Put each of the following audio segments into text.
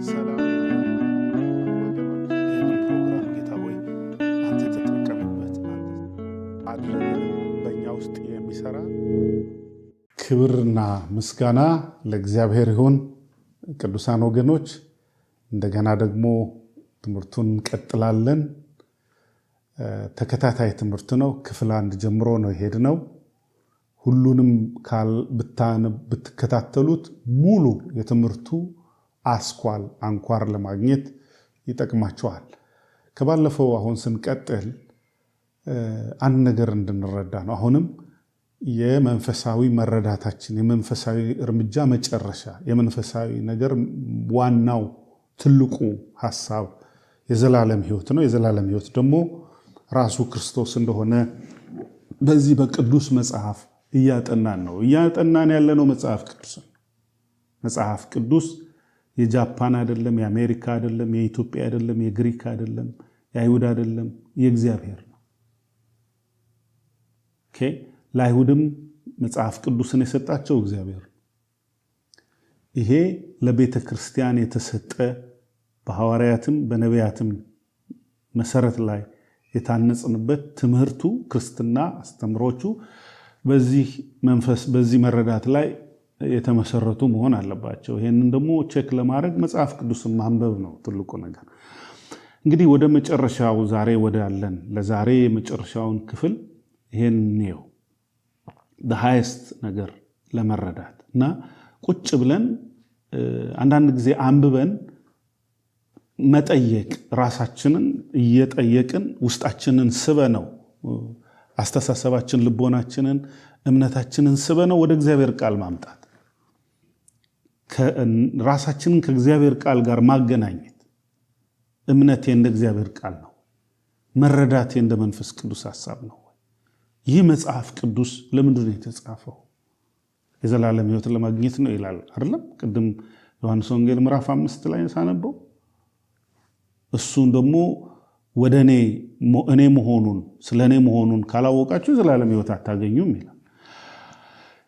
ሰላም ወገኖች፣ ይህንን ፕሮግራም ጌታ ሆይ አንተ ተጠቀምበት፣ አድርገን በእኛ ውስጥ የሚሰራ። ክብርና ምስጋና ለእግዚአብሔር ይሁን። ቅዱሳን ወገኖች፣ እንደገና ደግሞ ትምህርቱን እንቀጥላለን። ተከታታይ ትምህርት ነው። ክፍል አንድ ጀምሮ ነው የሄድነው። ሁሉንም ብትከታተሉት ሙሉ የትምህርቱ አስኳል አንኳር ለማግኘት ይጠቅማችኋል። ከባለፈው አሁን ስንቀጥል አንድ ነገር እንድንረዳ ነው። አሁንም የመንፈሳዊ መረዳታችን፣ የመንፈሳዊ እርምጃ መጨረሻ፣ የመንፈሳዊ ነገር ዋናው ትልቁ ሀሳብ የዘላለም ሕይወት ነው። የዘላለም ሕይወት ደግሞ ራሱ ክርስቶስ እንደሆነ በዚህ በቅዱስ መጽሐፍ እያጠናን ነው። እያጠናን ያለነው መጽሐፍ ቅዱስ ነው። መጽሐፍ ቅዱስ የጃፓን አይደለም፣ የአሜሪካ አይደለም፣ የኢትዮጵያ አይደለም፣ የግሪክ አይደለም፣ የአይሁድ አይደለም፣ የእግዚአብሔር ነው። Okay፣ ለአይሁድም መጽሐፍ ቅዱስን የሰጣቸው እግዚአብሔር ነው። ይሄ ለቤተ ክርስቲያን የተሰጠ፣ በሐዋርያትም በነቢያትም መሰረት ላይ የታነጽንበት ትምህርቱ፣ ክርስትና አስተምሮቹ በዚህ መንፈስ በዚህ መረዳት ላይ የተመሰረቱ መሆን አለባቸው። ይሄንን ደግሞ check ለማድረግ መጽሐፍ ቅዱስን ማንበብ ነው ትልቁ ነገር። እንግዲህ ወደ መጨረሻው ዛሬ ወዳለን ለዛሬ የመጨረሻውን ክፍል ይሄን እንየው። Highest ነገር ለመረዳት እና ቁጭ ብለን አንዳንድ ጊዜ አንብበን መጠየቅ፣ ራሳችንን እየጠየቅን ውስጣችንን ስበነው፣ አስተሳሰባችን፣ ልቦናችንን፣ እምነታችንን ስበነው ወደ እግዚአብሔር ቃል ማምጣት፣ ራሳችንን ከእግዚአብሔር ቃል ጋር ማገናኘት። እምነቴ እንደ እግዚአብሔር ቃል ነው፣ መረዳቴ እንደ መንፈስ ቅዱስ ሐሳብ ነው። ይህ መጽሐፍ ቅዱስ ለምንድን ነው የተጻፈው? የዘላለም ሕይወት ለማግኘት ነው ይላል አይደለም? ቅድም ዮሐንስ ወንጌል ምዕራፍ 5 ላይ ሳነበው እሱን ደግሞ ወደ እኔ እኔ መሆኑን፣ ስለ እኔ መሆኑን ካላወቃችሁ የዘላለም ሕይወት አታገኙም ይላል።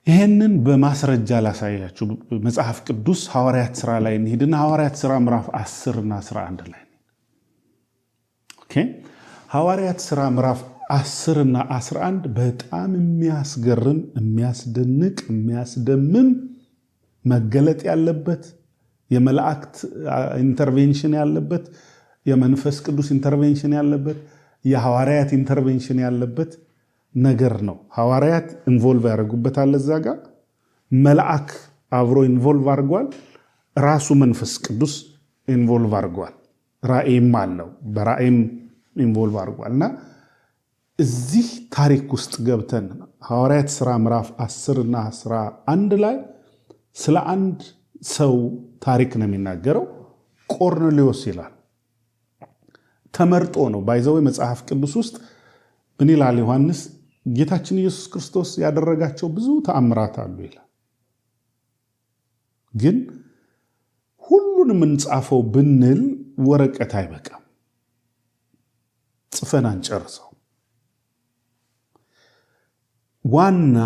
ይህንን በማስረጃ ላሳያችሁ። መጽሐፍ ቅዱስ ሐዋርያት ስራ ላይ እንሂድና ሐዋርያት ስራ ምዕራፍ 10 እና 11 ላይ። Okay፣ ሐዋርያት ስራ ምዕራፍ 10 እና 11 በጣም የሚያስገርም፣ የሚያስደንቅ፣ የሚያስደምም መገለጥ ያለበት፣ የመላእክት intervention ያለበት፣ የመንፈስ ቅዱስ intervention ያለበት፣ የሐዋርያት intervention ያለበት ነገር ነው። ሐዋርያት involve ያደርጉበታል። እዛ ጋር መልአክ አብሮ involve አድርጓል። ራሱ መንፈስ ቅዱስ involve አድርጓል። ራእይም አለው። በራእይም involve አድርጓል። እና እዚህ ታሪክ ውስጥ ገብተን ሐዋርያት ሥራ ምዕራፍ 10 እና 11 ላይ ስለ አንድ ሰው ታሪክ ነው የሚናገረው። ቆርኔሌዎስ ይላል። ተመርጦ ነው። By the way፣ መጽሐፍ ቅዱስ ውስጥ ምን ይላል ዮሐንስ? ጌታችን ኢየሱስ ክርስቶስ ያደረጋቸው ብዙ ተአምራት አሉ ይላል። ግን ሁሉንም እንጻፈው ብንል ወረቀት አይበቃም። ጽፈን አንጨርሰው። ዋና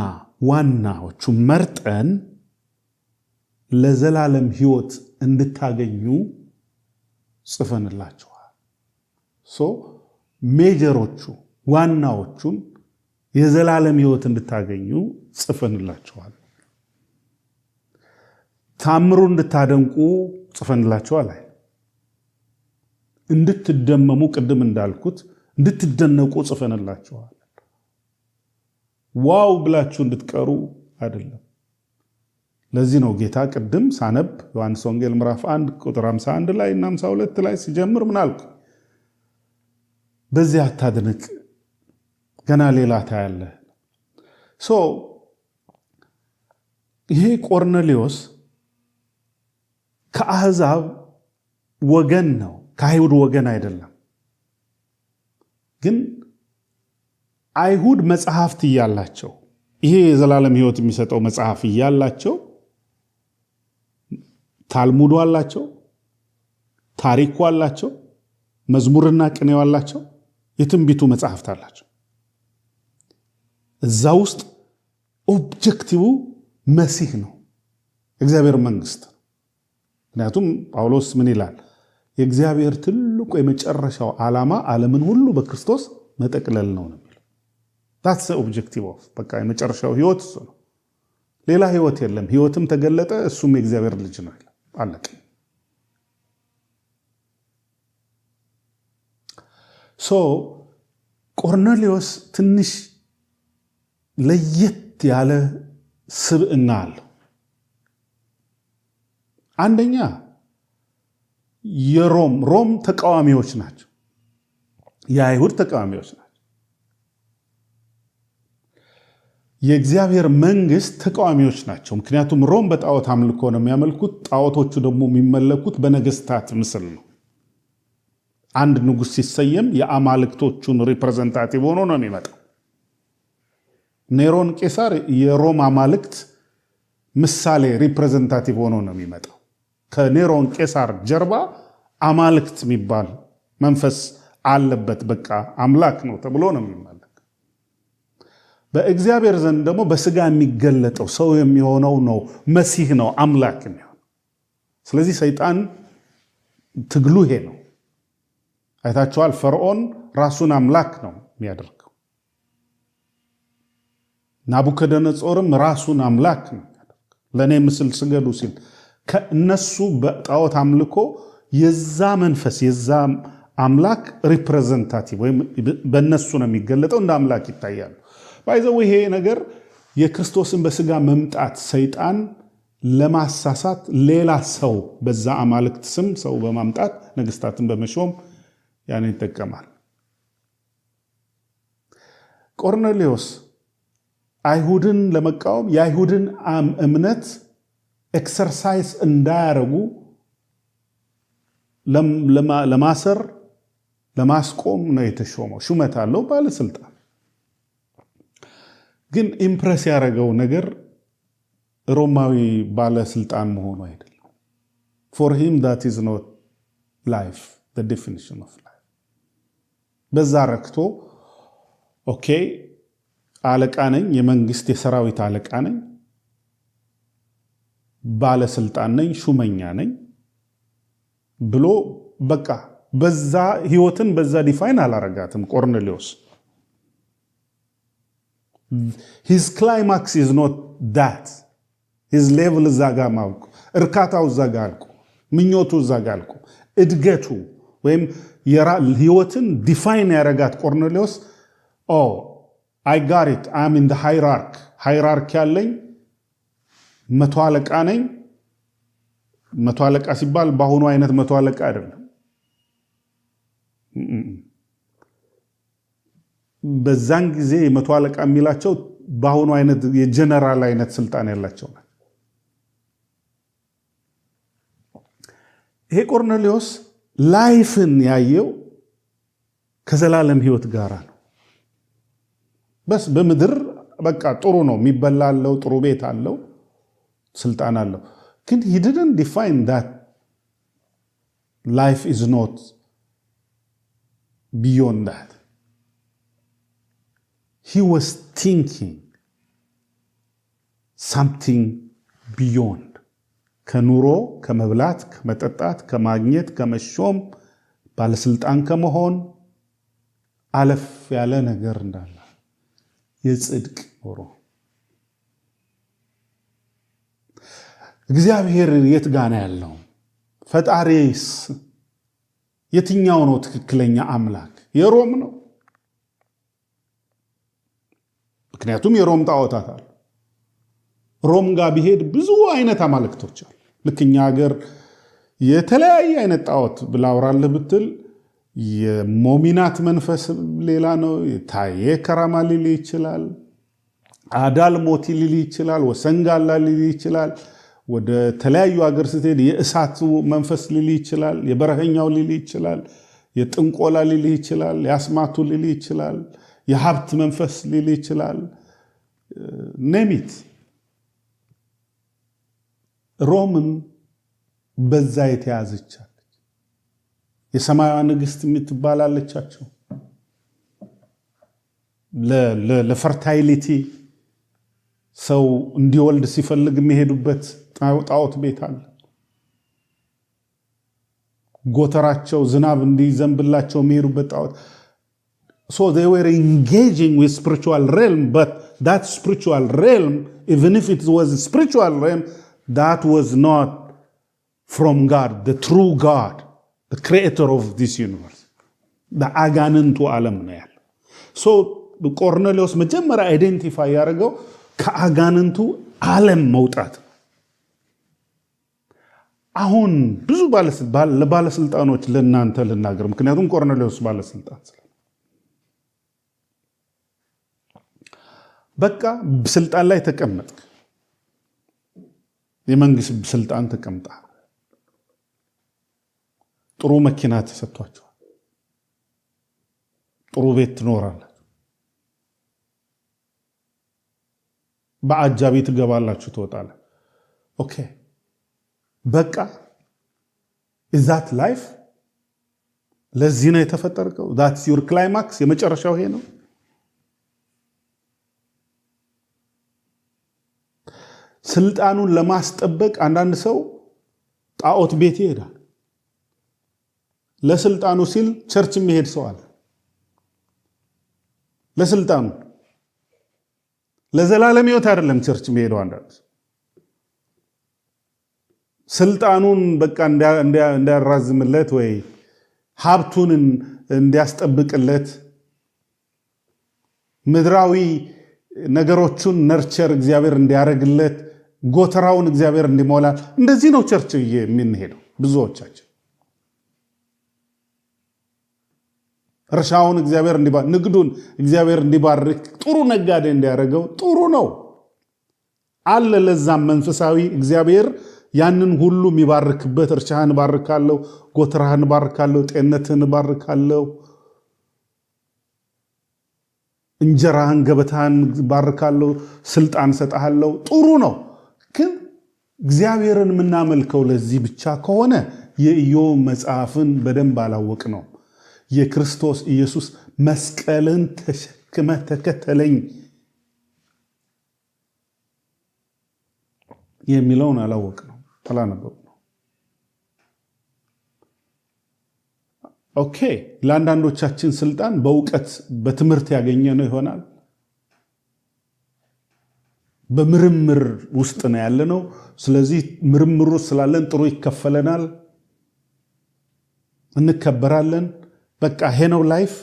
ዋናዎቹ መርጠን ለዘላለም ሕይወት እንድታገኙ ጽፈንላችኋል። So major ኦቹ ዋናዎቹን የዘላለም ሕይወት እንድታገኙ ጽፈንላችኋል። ታምሩ እንድታደንቁ ጽፈንላችኋል። አይ፣ እንድትደመሙ፣ ቅድም እንዳልኩት እንድትደነቁ ጽፈንላችኋል። Wow ብላችሁ እንድትቀሩ አይደለም። ለዚህ ነው ጌታ ቅድም ሳነብ ዮሐንስ ወንጌል ምዕራፍ 1 ቁጥር 51 ላይ እና 52 ላይ ሲጀምር ምን አልኩ? በዚህ አታድንቅ፣ ገና ሌላ ታያለህ። So ይሄ ቆርኔሌዎስ ከአሕዛብ ወገን ነው፣ ከአይሁድ ወገን አይደለም። ግን አይሁድ መጽሐፍት እያላቸው፣ ይሄ የዘላለም ሕይወት የሚሰጠው መጽሐፍ እያላቸው፣ ታልሙዱ አላቸው፣ ታሪኩ አላቸው፣ መዝሙርና ቅኔው አላቸው፣ የትንቢቱ መጽሐፍት አላቸው። እዛ ውስጥ objective መሲህ ነው፣ እግዚአብሔር መንግስት ነው። ምክንያቱም ጳውሎስ ምን ይላል? የእግዚአብሔር ትልቁ የመጨረሻው ዓላማ ዓለምን ሁሉ በክርስቶስ መጠቅለል ነው ነው የሚለው። That's the objective of በቃ የመጨረሻው ህይወት እሱ ነው። ሌላ ህይወት የለም። ህይወትም ተገለጠ፣ እሱም የእግዚአብሔር ልጅ ነው ይላል። አለቀ። So ቆርኔሌዎስ ትንሽ ለየት ያለ ስብዕና አለው። አንደኛ የሮም ሮም ተቃዋሚዎች ናቸው፣ የአይሁድ ተቃዋሚዎች ናቸው። የእግዚአብሔር መንግስት ተቃዋሚዎች ናቸው። ምክንያቱም ሮም በጣዖት አምልኮ ነው የሚያመልኩት። ጣዖቶቹ ደግሞ የሚመለኩት በነገስታት ምስል ነው። አንድ ንጉሥ ሲሰየም የአማልክቶቹን representative ሆኖ ነው የሚመጣው። ኔሮን ቄሳር የሮም አማልክት ምሳሌ representative ሆኖ ነው የሚመጣው። ከኔሮን ቄሳር ጀርባ አማልክት የሚባል መንፈስ አለበት። በቃ አምላክ ነው ተብሎ ነው የሚመለክ። በእግዚአብሔር ዘንድ ደግሞ በስጋ የሚገለጠው ሰው የሚሆነው ነው መሲህ ነው አምላክ የሚሆነው። ስለዚህ ሰይጣን ትግሉ ይሄ ነው። አይታችኋል። ፈርዖን ራሱን አምላክ ነው የሚያደርገው። ናቡከደነጾርም ራሱን አምላክ ነው የሚያደርገው። ለእኔ ምስል ስገዱ ሲል ከእነሱ በጣዖት አምልኮ የዛ መንፈስ የዛ አምላክ representative ወይም በእነሱ ነው የሚገለጠው፣ እንደ አምላክ ይታያሉ። By the way ይሄ ነገር የክርስቶስን በስጋ መምጣት ሰይጣን ለማሳሳት ሌላ ሰው በዛ አማልክት ስም ሰው በማምጣት ነገስታትን በመሾም ያን ይጠቀማል። ቆርኔሌዎስ አይሁድን ለመቃወም የአይሁድን እምነት exercise እንዳያረጉ ለማሰር ለማስቆም ነው የተሾመው። ሹመት አለው፣ ባለስልጣን። ግን impress ያደረገው ነገር ሮማዊ ባለስልጣን መሆኑ አይደለም። For him that is not life, definition of life። በዛ ረክቶ okay አለቃ ነኝ፣ የመንግስት የሰራዊት አለቃ ነኝ፣ ባለስልጣን ነኝ፣ ሹመኛ ነኝ ብሎ በቃ በዛ ህይወትን በዛ define አላረጋትም ቆርኔሌዎስ። His climax is not that, his level እዛ ጋ ማውቅ እርካታው እዛ ጋ አልቆ፣ ምኞቱ እዛ ጋ አልቆ፣ እድገቱ ወይም ህይወትን define ያረጋት ቆርኔሌዎስ oh, I got it, I'm in hierarchy, hierarchy ያለኝ መቶ አለቃ ነኝ። መቶ አለቃ ሲባል በአሁኑ አይነት መቶ አለቃ አይደለም። በዛን ጊዜ የመቶ አለቃ የሚላቸው በአሁኑ አይነት የጀነራል አይነት ስልጣን ያላቸው ናቸው። ይሄ ቆርኔሌዎስ life ን ያየው ከዘላለም ህይወት ጋር ነው። በስ በምድር በቃ ጥሩ ነው፣ የሚበላ አለው፣ ጥሩ ቤት አለው፣ ስልጣን አለው። ግን he didn't define that life is not beyond that. He was thinking something beyond ከኑሮ፣ ከመብላት፣ ከመጠጣት፣ ከማግኘት፣ ከመሾም፣ ባለስልጣን ከመሆን አለፍ ያለ ነገር እንዳለ የጽድቅ ኑሮ። እግዚአብሔር የት ጋ ነው ያለው? ፈጣሪስ የትኛው ነው ትክክለኛ አምላክ? የሮም ነው? ምክንያቱም የሮም ጣዖታት አሉ። ሮም ጋር ቢሄድ ብዙ አይነት አማልክቶች አሉ። ልክ እኛ ሀገር የተለያየ አይነት ጣዖት ብላውራልህ ብትል የሞሚናት መንፈስ ሌላ ነው። ታዬ ከራማ ሊል ይችላል። አዳል ሞቲ ሊል ይችላል። ወሰንጋላ ሊል ይችላል። ወደ ተለያዩ ሀገር ስትሄድ የእሳቱ መንፈስ ሊል ይችላል። የበረሀኛው ሊል ይችላል። የጥንቆላ ሊል ይችላል። የአስማቱ ሊል ይችላል። የሀብት መንፈስ ሊል ይችላል። Name it። ሮምም በዛ የተያዘቻለች የሰማያዋ ንግስት የምትባል አለቻቸው። ለ fertility ሰው እንዲወልድ ሲፈልግ የሚሄዱበት ጣዖት ቤት አለ። ጎተራቸው ዝናብ እንዲዘንብላቸው የሚሄዱበት ጣዖት። So they were engaging with spiritual realm, but that spiritual realm, even if it was a spiritual realm, that was not from God, the true God, the creator of this universe. በአጋንንቱ ዓለም ነው ያለው። So ቆርኔሌዎስ መጀመሪያ identify ያደረገው ከአጋንንቱ ዓለም መውጣት። አሁን ብዙ ለባለስልጣኖች ለእናንተ ልናገር፣ ምክንያቱም ቆርኔሌዎስ ባለስልጣን ስለ በቃ ስልጣን ላይ ተቀመጥክ፣ የመንግስት ስልጣን ተቀምጣል፣ ጥሩ መኪና ተሰጥቷቸዋል፣ ጥሩ ቤት ትኖራላችሁ፣ በአጃቢ ትገባላችሁ፣ ትወጣላችሁ። Okay በቃ is that life? ለዚህ ነው የተፈጠርከው? That's your climax? የመጨረሻው ይሄ ነው? ስልጣኑን ለማስጠበቅ አንዳንድ ሰው ጣዖት ቤት ይሄዳል። ለስልጣኑ ሲል church የሚሄድ ሰው አለ። ለስልጣኑ፣ ለዘላለም ሕይወት አይደለም church የሚሄደው። አንዳንድ ስልጣኑን በቃ እንዲያራዝምለት ወይ ሀብቱን እንዲያስጠብቅለት፣ ምድራዊ ነገሮቹን nurture እግዚአብሔር እንዲያደርግለት፣ ጎተራውን እግዚአብሔር እንዲሞላ፣ እንደዚህ ነው church የምንሄደው ብዙዎቻችን። እርሻውን እግዚአብሔር እንዲባርክ፣ ንግዱን እግዚአብሔር እንዲባርክ፣ ጥሩ ነጋዴ እንዲያደርገው፣ ጥሩ ነው አለ። ለዛም መንፈሳዊ እግዚአብሔር ያንን ሁሉ የሚባርክበት፣ እርሻህን እባርካለሁ፣ ጎተራህን እባርካለሁ፣ ጤንነትህን እባርካለሁ፣ እንጀራህን ገበታህን እባርካለሁ፣ ስልጣን እሰጥሃለሁ። ጥሩ ነው። ግን እግዚአብሔርን የምናመልከው ለዚህ ብቻ ከሆነ የኢዮብ መጽሐፍን በደንብ አላወቅነው። የክርስቶስ ኢየሱስ መስቀልን ተሸክመህ ተከተለኝ የሚለውን አላወቅነው፣ አላነበብነው። Okay፣ ለአንዳንዶቻችን ስልጣን በእውቀት በትምህርት ያገኘነው ይሆናል። በምርምር ውስጥ ነው ያለነው። ስለዚህ ምርምሩ ስላለን ጥሩ ይከፈለናል፣ እንከበራለን። በቃ ይሄ ነው life።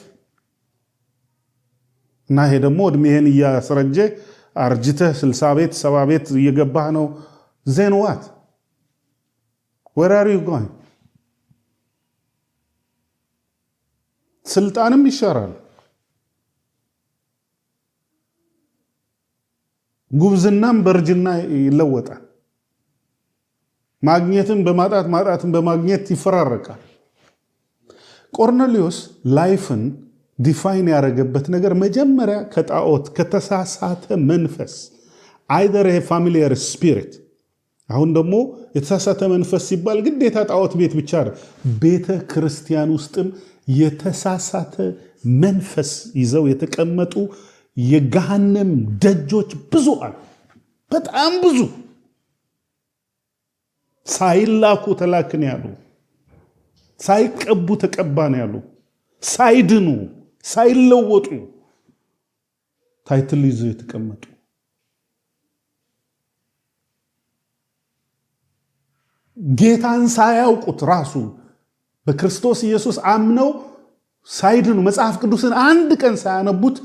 እና ይሄ ደግሞ እድሜህን እያስረጀ አርጅተህ 60 ቤት 70 ቤት እየገባህ ነው። Then what? Where are you going? ስልጣንም ይሻራል። ጉብዝናም በእርጅና ይለወጣል። ማግኘትም በማጣት፣ ማጣትም በማግኘት ይፈራረቃል። ቆርኔሌዎስ life ን define ያደረገበት ነገር መጀመሪያ ከጣዖት፣ ከተሳሳተ መንፈስ፣ either familiar spirit፣ አሁን ደግሞ የተሳሳተ መንፈስ ሲባል ግዴታ ጣዖት ቤት ብቻ አይደለም፣ ቤተ ክርስቲያን ውስጥም የተሳሳተ መንፈስ ይዘው የተቀመጡ የገሃነም ደጆች ብዙ አሉ። በጣም ብዙ፣ ሳይላኩ ተላክን ያሉ፣ ሳይቀቡ ተቀባን ያሉ፣ ሳይድኑ ሳይለወጡ title ይዘው የተቀመጡ፣ ጌታን ሳያውቁት ራሱ በክርስቶስ ኢየሱስ አምነው ሳይድኑ፣ መጽሐፍ ቅዱስን አንድ ቀን ሳያነቡት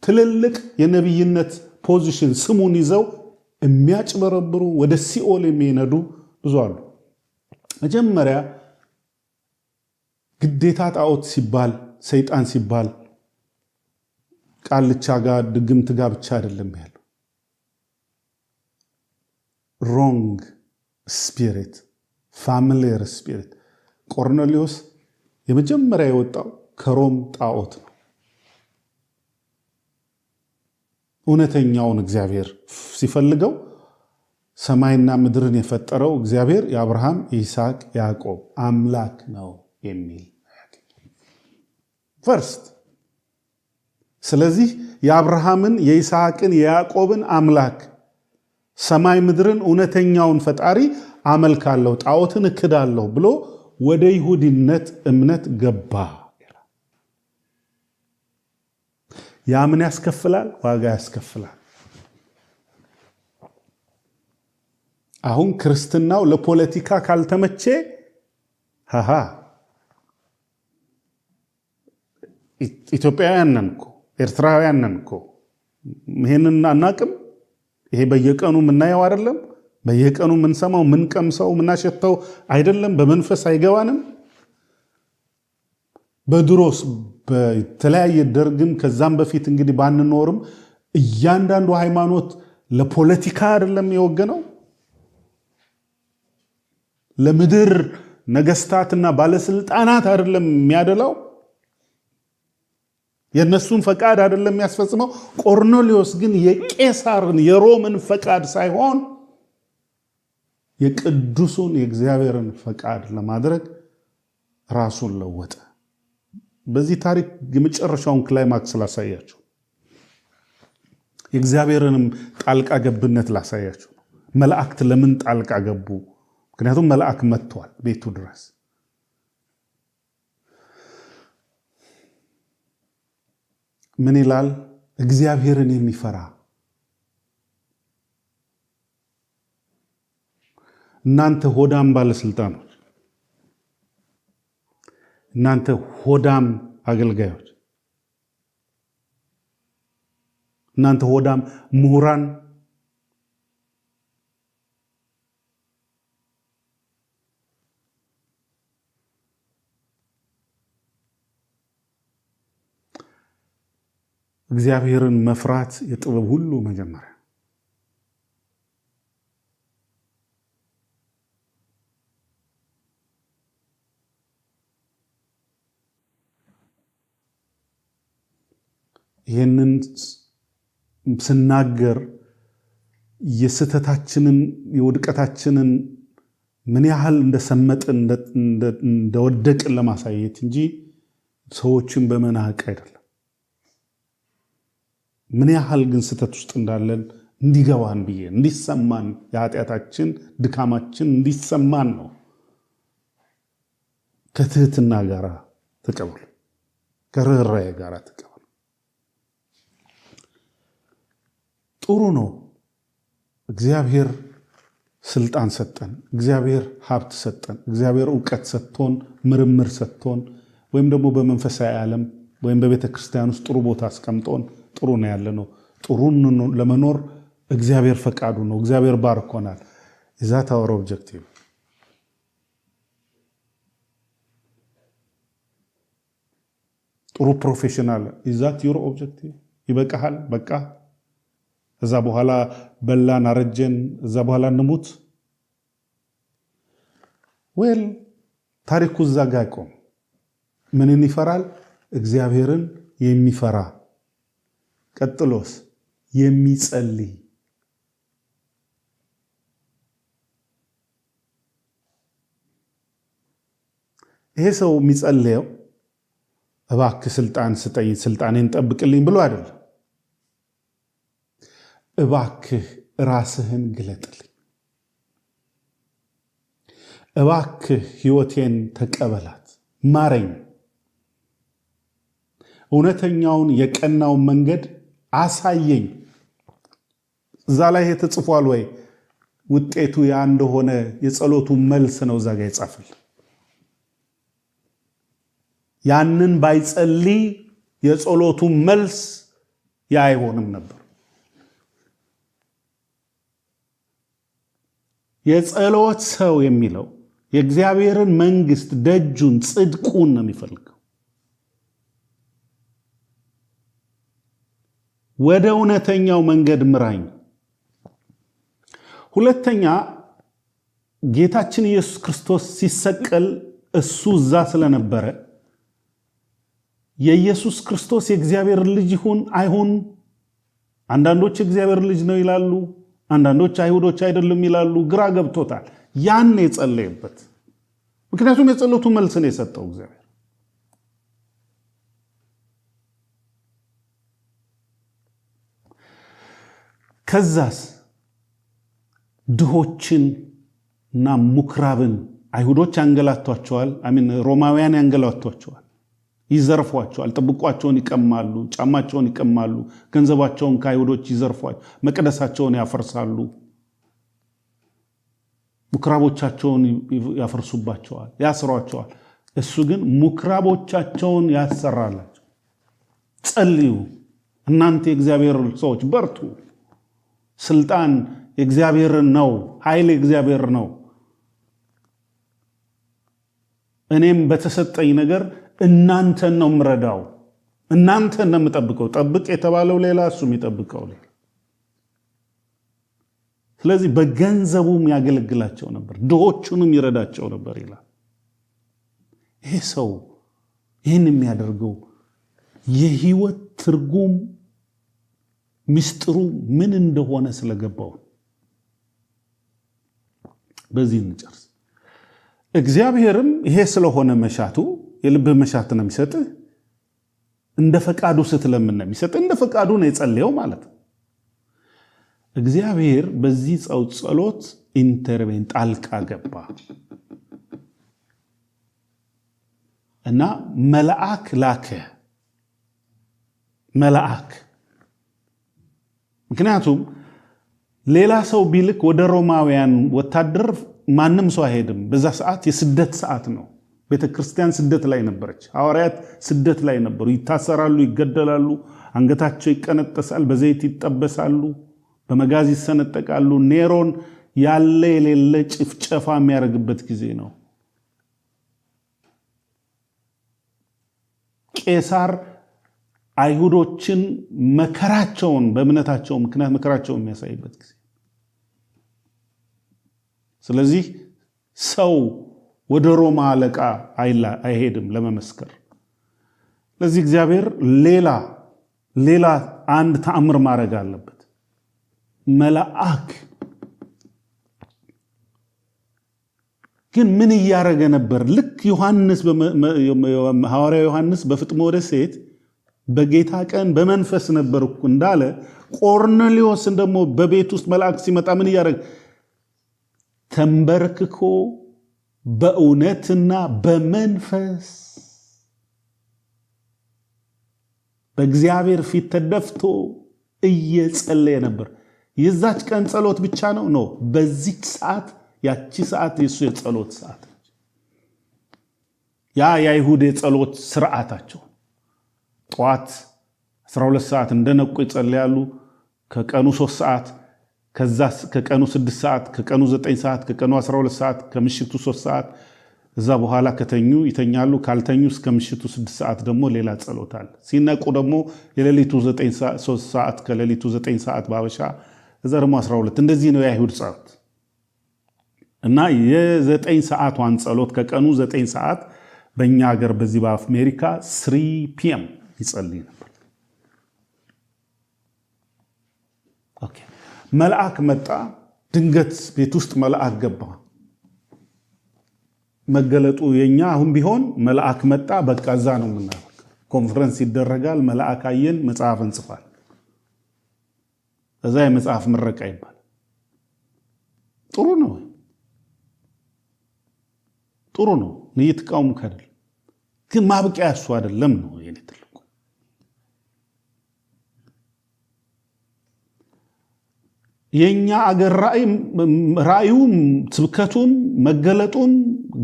ትልልቅ የነቢይነት position ስሙን ይዘው የሚያጭበረብሩ፣ ወደ ሲኦል የሚነዱ ብዙ አሉ። መጀመሪያ ግዴታ ጣዖት ሲባል፣ ሰይጣን ሲባል ቃልቻ ጋር ድግምት ጋር ብቻ አይደለም ያለው። Wrong spirit, familiar spirit። ቆርኔሌዎስ የመጀመሪያ የወጣው ከሮም ጣዖት ነው። እውነተኛውን እግዚአብሔር ሲፈልገው ሰማይና ምድርን የፈጠረው እግዚአብሔር የአብርሃም፣ የይስሐቅ፣ ያዕቆብ አምላክ ነው የሚል first። ስለዚህ የአብርሃምን፣ የይስሐቅን፣ የያዕቆብን አምላክ፣ ሰማይ ምድርን እውነተኛውን ፈጣሪ አመልካለሁ፣ ጣዖትን እክዳለሁ ብሎ ወደ ይሁዲነት እምነት ገባ። ያ ምን ያስከፍላል? ዋጋ ያስከፍላል። አሁን ክርስትናው ለፖለቲካ ካልተመቼ ሃሃ ኢትዮጵያውያን ነን እኮ፣ ኤርትራውያን ነን እኮ፣ ይሄንን አናቅም? ይሄ በየቀኑ የምናየው አይደለም? በየቀኑ የምንሰማው፣ የምንቀምሰው፣ የምናሸተው አይደለም? በመንፈስ አይገባንም? በድሮስ በተለያየ ደርግም ከዛም በፊት እንግዲህ ባንኖርም እያንዳንዱ ሃይማኖት ለፖለቲካ አይደለም የወገነው? ለምድር ነገስታትና ባለስልጣናት አይደለም የሚያደላው? የእነሱን ፈቃድ አይደለም የሚያስፈጽመው? ቆርኔሌዎስ ግን የቄሳርን የሮምን ፈቃድ ሳይሆን የቅዱሱን የእግዚአብሔርን ፈቃድ ለማድረግ ራሱን ለወጠ። በዚህ ታሪክ የመጨረሻውን climax ላሳያችሁ፣ የእግዚአብሔርንም ጣልቃ ገብነት ላሳያችሁ ነው። መላእክት ለምን ጣልቃ ገቡ? ምክንያቱም መልአክ መጥቷል ቤቱ ድረስ። ምን ይላል? እግዚአብሔርን የሚፈራ። እናንተ ሆዳም ባለስልጣኖች፣ እናንተ ሆዳም አገልጋዮች፣ እናንተ ሆዳም ምሁራን፣ እግዚአብሔርን መፍራት የጥበብ ሁሉ መጀመሪያ። ይህንን ስናገር የስህተታችንን የውድቀታችንን ምን ያህል እንደሰመጥን እንደወደቅን ለማሳየት እንጂ ሰዎችን በመናቅ አይደለም። ምን ያህል ግን ስህተት ውስጥ እንዳለን እንዲገባን ብዬ፣ እንዲሰማን፣ የኃጢአታችን ድካማችን እንዲሰማን ነው። ከትህትና ጋር ተቀበሉ፣ ከርኅራኄ ጋር ተቀበሉ። ጥሩ ነው። እግዚአብሔር ስልጣን ሰጠን፣ እግዚአብሔር ሀብት ሰጠን፣ እግዚአብሔር እውቀት ሰጥቶን፣ ምርምር ሰጥቶን፣ ወይም ደግሞ በመንፈሳዊ ዓለም ወይም በቤተ ክርስቲያን ውስጥ ጥሩ ቦታ አስቀምጦን ጥሩ ነው ያለነው። ጥሩ ለመኖር እግዚአብሔር ፈቃዱ ነው። እግዚአብሔር ባርኮናል። Is that our objective? ጥሩ professional፣ is that your objective? ይበቃሃል፣ በቃ እዛ በኋላ በላን አረጀን፣ እዛ በኋላ እንሙት። Well፣ ታሪኩ እዛ ጋ አይቆም። ምንን ይፈራል? እግዚአብሔርን የሚፈራ፣ ቀጥሎስ የሚጸልይ። ይሄ ሰው የሚጸልየው እባክህ ስልጣን ስጠኝ፣ ስልጣኔን ጠብቅልኝ ብሎ አይደለም። እባክህ ራስህን ግለጥልኝ፣ እባክህ ህይወቴን ተቀበላት፣ ማረኝ፣ እውነተኛውን የቀናውን መንገድ አሳየኝ። እዛ ላይ ይሄ ተጽፏል ወይ? ውጤቱ ያ እንደሆነ የጸሎቱ መልስ ነው እዛ ጋር የጻፈል። ያንን ባይጸልይ የጸሎቱ መልስ ያ አይሆንም ነበር። የጸሎት ሰው የሚለው የእግዚአብሔርን መንግስት፣ ደጁን፣ ጽድቁን ነው የሚፈልገው። ወደ እውነተኛው መንገድ ምራኝ። ሁለተኛ፣ ጌታችን ኢየሱስ ክርስቶስ ሲሰቀል እሱ እዛ ስለነበረ የኢየሱስ ክርስቶስ የእግዚአብሔር ልጅ ይሁን አይሁን፣ አንዳንዶች የእግዚአብሔር ልጅ ነው ይላሉ፣ አንዳንዶች አይሁዶች አይደለም ይላሉ። ግራ ገብቶታል። ያን የጸለየበት፣ ምክንያቱም የጸሎቱ መልስ ነው የሰጠው እግዚአብሔር። ከዛስ ድሆችን እና ምኩራብን አይሁዶች ያንገላቷቸዋል፣ I mean ሮማውያን ያንገላቷቸዋል፣ ይዘርፏቸዋል፣ ጥብቋቸውን ይቀማሉ፣ ጫማቸውን ይቀማሉ፣ ገንዘባቸውን ከአይሁዶች ይዘርፏል፣ መቅደሳቸውን ያፈርሳሉ፣ ምኩራቦቻቸውን ያፈርሱባቸዋል፣ ያስሯቸዋል። እሱ ግን ምኩራቦቻቸውን ያሰራላቸው። ጸልዩ እናንተ የእግዚአብሔር ሰዎች በርቱ። ስልጣን የእግዚአብሔር ነው፣ ኃይል የእግዚአብሔር ነው። እኔም በተሰጠኝ ነገር እናንተን ነው የምረዳው፣ እናንተን ነው የምጠብቀው። ጠብቅ የተባለው ሌላ፣ እሱ የሚጠብቀው ሌላ። ስለዚህ በገንዘቡም ያገለግላቸው ነበር፣ ድሆቹንም ይረዳቸው ነበር ይላል። ይሄ ሰው ይህን የሚያደርገው የህይወት ትርጉም ምስጢሩ ምን እንደሆነ ስለገባው። በዚህ እንጨርስ። እግዚአብሔርም ይሄ ስለሆነ መሻቱ የልብህ መሻት ነው የሚሰጥህ። እንደ ፈቃዱ ስትለምን ነው የሚሰጥህ። እንደ ፈቃዱ ነው የጸለየው ማለት ነው። እግዚአብሔር በዚህ ጸሎት intervene ጣልቃ ገባ እና መልአክ ላከ። መልአክ ምክንያቱም ሌላ ሰው ቢልክ ወደ ሮማውያን ወታደር ማንም ሰው አይሄድም። በዛ ሰዓት የስደት ሰዓት ነው። ቤተ ክርስቲያን ስደት ላይ ነበረች። ሐዋርያት ስደት ላይ ነበሩ። ይታሰራሉ፣ ይገደላሉ፣ አንገታቸው ይቀነጠሳል፣ በዘይት ይጠበሳሉ፣ በመጋዝ ይሰነጠቃሉ። ኔሮን ያለ የሌለ ጭፍጨፋ የሚያደርግበት ጊዜ ነው። ቄሳር አይሁዶችን መከራቸውን በእምነታቸው ምክንያት መከራቸውን የሚያሳይበት ጊዜ። ስለዚህ ሰው ወደ ሮማ አለቃ አይሄድም ለመመስከር። ስለዚህ እግዚአብሔር ሌላ ሌላ አንድ ተአምር ማድረግ አለበት። መልአክ ግን ምን እያደረገ ነበር? ልክ ዮሐንስ ሐዋርያው ዮሐንስ በፍጥሞ ደሴት በጌታ ቀን በመንፈስ ነበርኩ እንዳለ ቆርኔሌዎስን ደግሞ በቤት ውስጥ መልአክ ሲመጣ ምን እያደረገ ተንበርክኮ በእውነትና በመንፈስ በእግዚአብሔር ፊት ተደፍቶ እየጸለየ ነበር። የዛች ቀን ጸሎት ብቻ ነው? No፣ በዚች ሰዓት ያቺ ሰዓት የሱ የጸሎት ሰዓት ነች። ያ የአይሁድ የጸሎት ስርዓታቸው ጠዋት 12 ሰዓት እንደነቁ ይጸልያሉ። ከቀኑ 3 ሰዓት፣ ከዛ ከቀኑ 6 ሰዓት፣ ከቀኑ 9 ሰዓት፣ ከቀኑ 12 ሰዓት፣ ከምሽቱ 3 ሰዓት። እዛ በኋላ ከተኙ ይተኛሉ። ካልተኙ እስከ ምሽቱ 6 ሰዓት ደግሞ ሌላ ጸሎት አለ። ሲነቁ ደግሞ የሌሊቱ 3 ሰዓት፣ ከሌሊቱ 9 ሰዓት ባበሻ፣ እዛ ደግሞ 12። እንደዚህ ነው የአይሁድ ጸሎት። እና የዘጠኝ ሰዓቷን ጸሎት ከቀኑ 9 ሰዓት በእኛ ሀገር በዚህ በአሜሪካ 3 PM ይጸልይ ነበር። Okay፣ መልአክ መጣ። ድንገት ቤት ውስጥ መልአክ ገባ። መገለጡ የኛ አሁን ቢሆን መልአክ መጣ፣ በቃ እዛ ነው የምናደርገው። ኮንፈረንስ ይደረጋል፣ መልአክ አየን፣ መጽሐፍ እንጽፋል። እዛ የመጽሐፍ ምረቃ ይባላል። ጥሩ ነው፣ ጥሩ ነው። እየተቃወምኩ አይደለም፣ ግን ማብቂያ እሱ አይደለም ነው የኔ ትልቁ። የኛ አገር ራእዩም ስብከቱም መገለጡም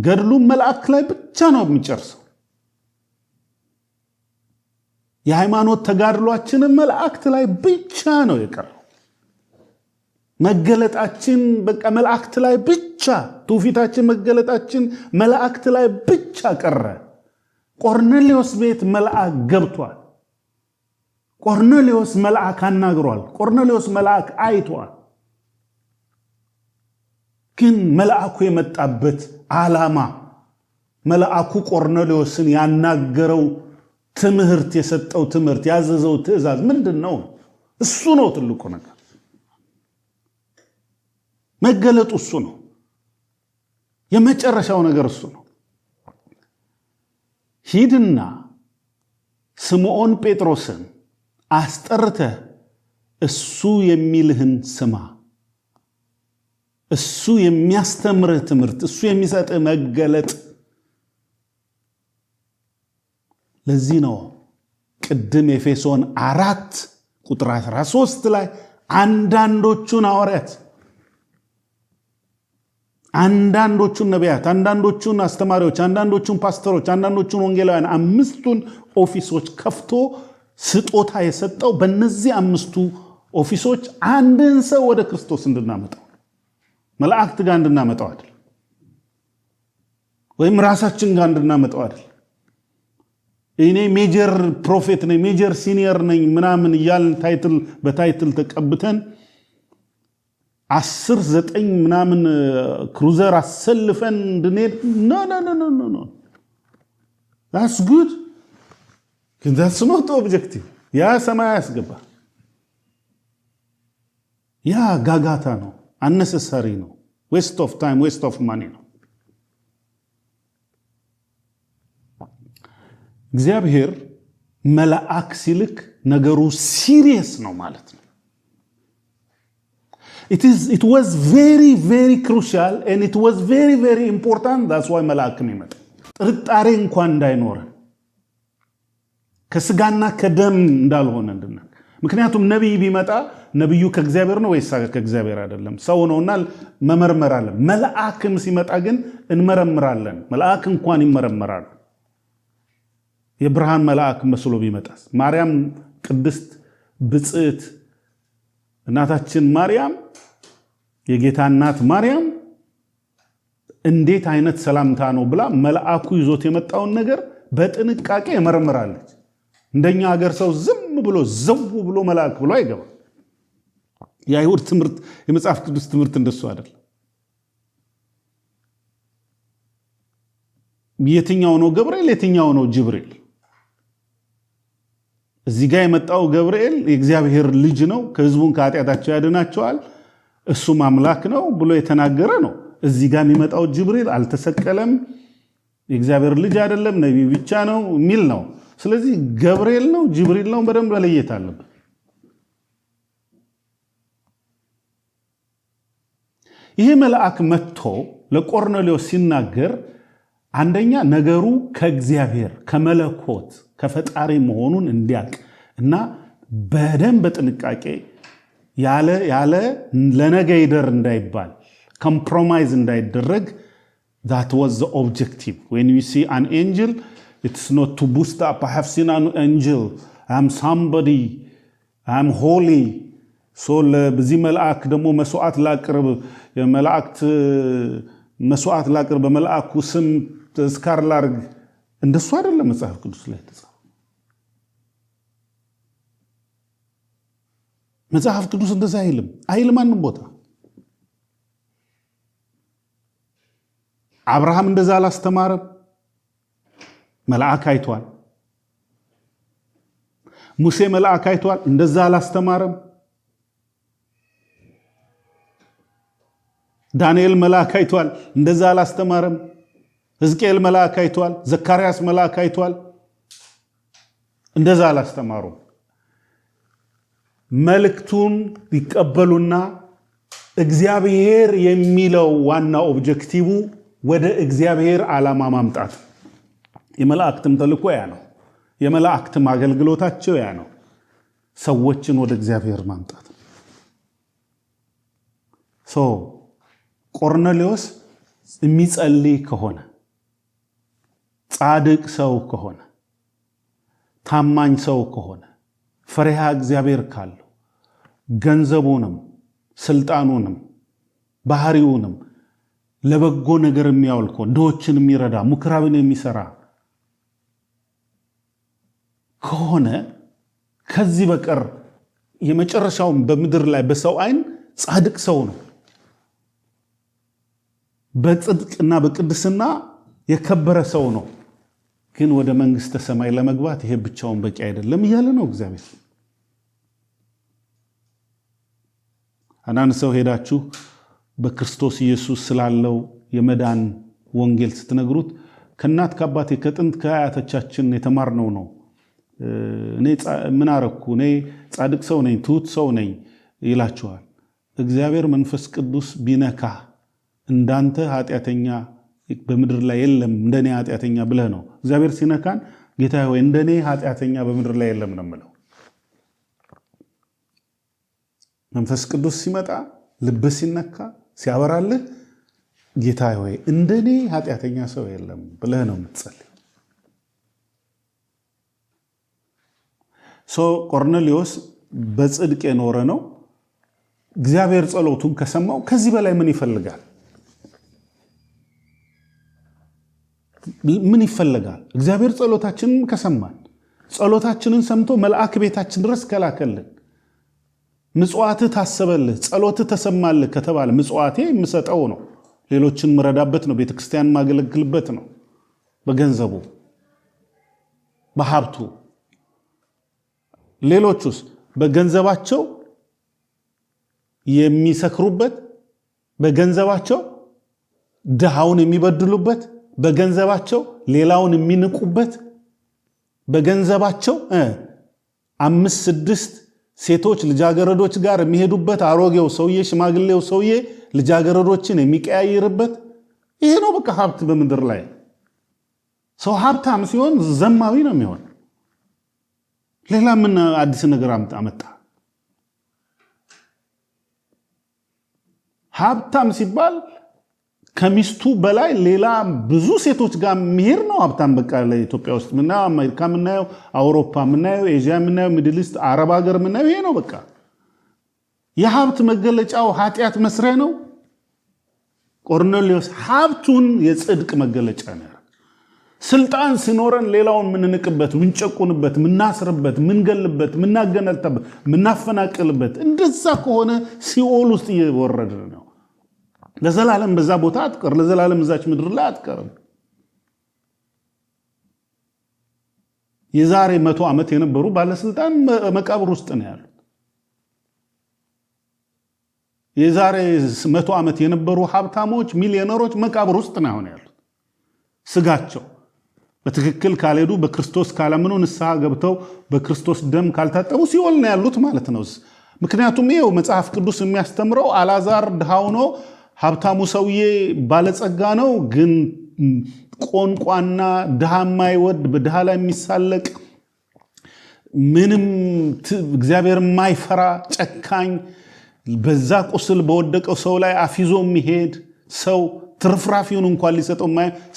ገድሉም መልአክ ላይ ብቻ ነው የሚጨርሰው። የሃይማኖት ተጋድሏችንም መላእክት ላይ ብቻ ነው የቀረው። መገለጣችን በቃ መላእክት ላይ ብቻ፣ ትውፊታችን መገለጣችን መላእክት ላይ ብቻ ቀረ። ቆርኔሌዎስ ቤት መልአክ ገብቷል። ቆርኔሌዎስ መልአክ አናግሯል። ቆርኔሌዎስ መልአክ አይቷል። ግን መልአኩ የመጣበት ዓላማ፣ መልአኩ ቆርኔሌዎስን ያናገረው ትምህርት፣ የሰጠው ትምህርት፣ ያዘዘው ትእዛዝ ምንድን ነው? እሱ ነው ትልቁ ነገር። መገለጡ እሱ ነው። የመጨረሻው ነገር እሱ ነው። ሂድና ስምዖን ጴጥሮስን አስጠርተህ እሱ የሚልህን ስማ። እሱ የሚያስተምርህ ትምህርት፣ እሱ የሚሰጥህ መገለጥ። ለዚህ ነው ቅድም ኤፌሶን 4 ቁጥር 13 ላይ አንዳንዶቹን ሐዋርያት፣ አንዳንዶቹን ነቢያት፣ አንዳንዶቹን አስተማሪዎች፣ አንዳንዶቹን ፓስተሮች፣ አንዳንዶቹን ወንጌላውያን፣ አምስቱን office ኦች ከፍቶ ስጦታ የሰጠው በእነዚህ አምስቱ office ኦች አንድን ሰው ወደ ክርስቶስ እንድናመጣው፣ መላእክት ጋር እንድናመጣው አይደል፣ ወይም ራሳችን ጋር እንድናመጣው አይደል። እኔ major prophet ነኝ፣ major senior ነኝ ምናምን እያልን title በ title ተቀብተን 10 9 ምናምን cruiser አሰልፈን እንድንሄድ፣ no, no, no, no, no. That's good, that's not objective። ያ ሰማይ አያስገባ፣ ያ ጋጋታ ነው፣ unnecessary ነው፣ waste of time, waste of money ነው። እግዚአብሔር መልአክ ሲልክ ነገሩ serious ነው ማለት ነው። It was very, very crucial and it was very, very important. That's why መልአክ የሚመጣ ጥርጣሬ እንኳን እንዳይኖረን፣ ከስጋና ከደም እንዳልሆነ እንድናቅ። ምክንያቱም ነቢይ ቢመጣ ነቢዩ ከእግዚአብሔር ነው ወይስ ከእግዚአብሔር አይደለም፣ ሰው ነውና መመርመር አለ። መልአክም ሲመጣ ግን እንመረምራለን። መልአክ እንኳን ይመረመራሉ። የብርሃን መልአክ መስሎ ቢመጣስ? ማርያም፣ ቅድስት ብፅዕት እናታችን ማርያም፣ የጌታ እናት ማርያም እንዴት አይነት ሰላምታ ነው ብላ መልአኩ ይዞት የመጣውን ነገር በጥንቃቄ መርምራለች። እንደኛ ሀገር ሰው ዝም ብሎ ዘው ብሎ መልአክ ብሎ አይገባም። የአይሁድ ትምህርት፣ የመጽሐፍ ቅዱስ ትምህርት እንደሱ አይደለም። የትኛው ነው ገብርኤል? የትኛው ነው ጅብሪል? እዚህ ጋር የመጣው ገብርኤል የእግዚአብሔር ልጅ ነው፣ ከህዝቡን ከኃጢአታቸው ያድናቸዋል፣ እሱም አምላክ ነው ብሎ የተናገረ ነው። እዚህ ጋር የሚመጣው ጅብሪል አልተሰቀለም፣ የእግዚአብሔር ልጅ አይደለም፣ ነቢይ ብቻ ነው የሚል ነው። ስለዚህ ገብርኤል ነው ጅብሪል ነው በደንብ መለየት አለብን። ይሄ መልአክ መጥቶ ለቆርኔሌዎስ ሲናገር አንደኛ ነገሩ ከእግዚአብሔር፣ ከመለኮት፣ ከፈጣሪ መሆኑን እንዲያውቅ እና በደንብ በጥንቃቄ ያለ ለነገ ይደር እንዳይባል፣ compromise እንዳይደረግ። That was the objective. When you see an angel, it's not to boost up, "I have seen an angel, I'm somebody, I'm holy, so በዚህ መልአክ ደግሞ መስዋዕት ላቅርብ፣ የመላእክት መስዋዕት ላቅርብ፣ በመልአኩ ስም ተዝካር ላርግ።" እንደሱ አይደለም መጽሐፍ ቅዱስ ላይ የተጻፈው። መጽሐፍ ቅዱስ እንደዛ አይልም፣ አይልም አንድም ቦታ። አብርሃም እንደዛ አላስተማረም። መልአክ አይቷል። ሙሴ መልአክ አይቷል። እንደዛ አላስተማረም። ዳንኤል መልአክ አይቷል። እንደዛ አላስተማረም። ሕዝቅኤል መልአክ አይቷል። ዘካርያስ መልአክ አይቷል። እንደዛ አላስተማሩም። መልእክቱን ይቀበሉና እግዚአብሔር የሚለው ዋና objective ወደ እግዚአብሔር ዓላማ ማምጣት። የመላእክትም ተልእኮ ያ ነው። የመላእክትም አገልግሎታቸው ያ ነው። ሰዎችን ወደ እግዚአብሔር ማምጣት ነው። So ቆርኔሌዎስ የሚጸልይ ከሆነ፣ ጻድቅ ሰው ከሆነ፣ ታማኝ ሰው ከሆነ፣ ፈሪሃ እግዚአብሔር ካለው፣ ገንዘቡንም ስልጣኑንም ባህሪውንም ለበጎ ነገር የሚያውል ከሆነ፣ ድሆችን የሚረዳ፣ ምኩራብን የሚሰራ ከሆነ፣ ከዚህ በቀር የመጨረሻውን በምድር ላይ በሰው አይን ጻድቅ ሰው ነው። በጽድቅና በቅድስና የከበረ ሰው ነው። ግን ወደ መንግስተ ሰማይ ለመግባት ይሄ ብቻውን በቂ አይደለም እያለ ነው እግዚአብሔር። አንዳንድ ሰው ሄዳችሁ በክርስቶስ ኢየሱስ ስላለው የመዳን ወንጌል ስትነግሩት ከእናት ከአባቴ ከጥንት ከአያቶቻችን የተማርነው ነው፣ እኔ ምን አረኩ? እኔ ጻድቅ ሰው ነኝ፣ ትሁት ሰው ነኝ ይላችኋል። እግዚአብሔር መንፈስ ቅዱስ ቢነካ እንዳንተ ኃጢአተኛ በምድር ላይ የለም፣ እንደኔ ኃጢአተኛ ብለህ ነው። እግዚአብሔር ሲነካን ጌታ ሆይ እንደኔ ኃጢአተኛ በምድር ላይ የለም ነው የምለው። መንፈስ ቅዱስ ሲመጣ ልብህ ሲነካ ሲያበራልህ ጌታ ሆይ እንደኔ ኃጢአተኛ ሰው የለም ብለህ ነው የምትጸልይ። So ቆርኔሌዎስ በጽድቅ የኖረ ነው። እግዚአብሔር ጸሎቱን ከሰማው ከዚህ በላይ ምን ይፈልጋል? ምን ይፈልጋል? እግዚአብሔር ጸሎታችንን ከሰማን፣ ጸሎታችንን ሰምቶ መልአክ ቤታችን ድረስ ከላከልን፣ ምጽዋትህ ታሰበልህ፣ ጸሎትህ ተሰማልህ ከተባለ፣ ምጽዋቴ የምሰጠው ነው፣ ሌሎችን ምረዳበት ነው፣ ቤተክርስቲያን ማገለግልበት ነው፣ በገንዘቡ በሀብቱ። ሌሎቹስ በገንዘባቸው የሚሰክሩበት፣ በገንዘባቸው ድሃውን የሚበድሉበት፣ በገንዘባቸው ሌላውን የሚንቁበት፣ በገንዘባቸው 5-6 ሴቶች ልጃገረዶች ጋር የሚሄዱበት፣ አሮጌው ሰውዬ ሽማግሌው ሰውዬ ልጃገረዶችን የሚቀያይርበት፣ ይሄ ነው በቃ ሀብት በምድር ላይ። ሰው ሀብታም ሲሆን ዘማዊ ነው የሚሆን። ሌላ ምን አዲስ ነገር አመጣ? ሀብታም ሲባል ከሚስቱ በላይ ሌላ ብዙ ሴቶች ጋር የሚሄድ ነው ሀብታም። በቃ ለኢትዮጵያ ውስጥ ምናየው፣ አሜሪካ ምናየው፣ አውሮፓ ምናየው፣ ኤዥያ ምናየው፣ Middle East፣ አረብ ሀገር ምናየው ይሄ ነው በቃ። የሀብት መገለጫው ኃጢአት መስሪያ ነው። ቆርኔሌዎስ ሀብቱን የጽድቅ መገለጫ ነው። ስልጣን ሲኖረን ሌላውን ምንንቅበት፣ ምንጨቁንበት፣ ምናስርበት፣ ምንገልበት፣ ምናገነልተበት፣ ምናፈናቅልበት እንደዛ ከሆነ ሲኦል ውስጥ እየወረድን ነው። ለዘላለም በዛ ቦታ አትቀር፣ ለዘላለም እዛች ምድር ላይ አትቀርም። የዛሬ 100 ዓመት የነበሩ ባለስልጣን መቃብር ውስጥ ነው ያሉት። የዛሬ 100 ዓመት የነበሩ ሀብታሞች፣ ሚሊዮነሮች መቃብር ውስጥ ነው አሁን ያሉት። ስጋቸው በትክክል ካልሄዱ፣ በክርስቶስ ካላመኑ፣ ንስሐ ገብተው በክርስቶስ ደም ካልታጠቡ ሲኦል ነው ያሉት ማለት ነው። ምክንያቱም ይኸው መጽሐፍ ቅዱስ የሚያስተምረው አልዓዛር ድሃው ነው፣ ሀብታሙ ሰውዬ ባለጸጋ ነው፣ ግን ቆንቋና ድሃ የማይወድ፣ በድሃ ላይ የሚሳለቅ፣ ምንም እግዚአብሔር የማይፈራ ጨካኝ፣ በዛ ቁስል በወደቀው ሰው ላይ አፊዞ የሚሄድ ሰው፣ ትርፍራፊውን እንኳን ሊሰጠው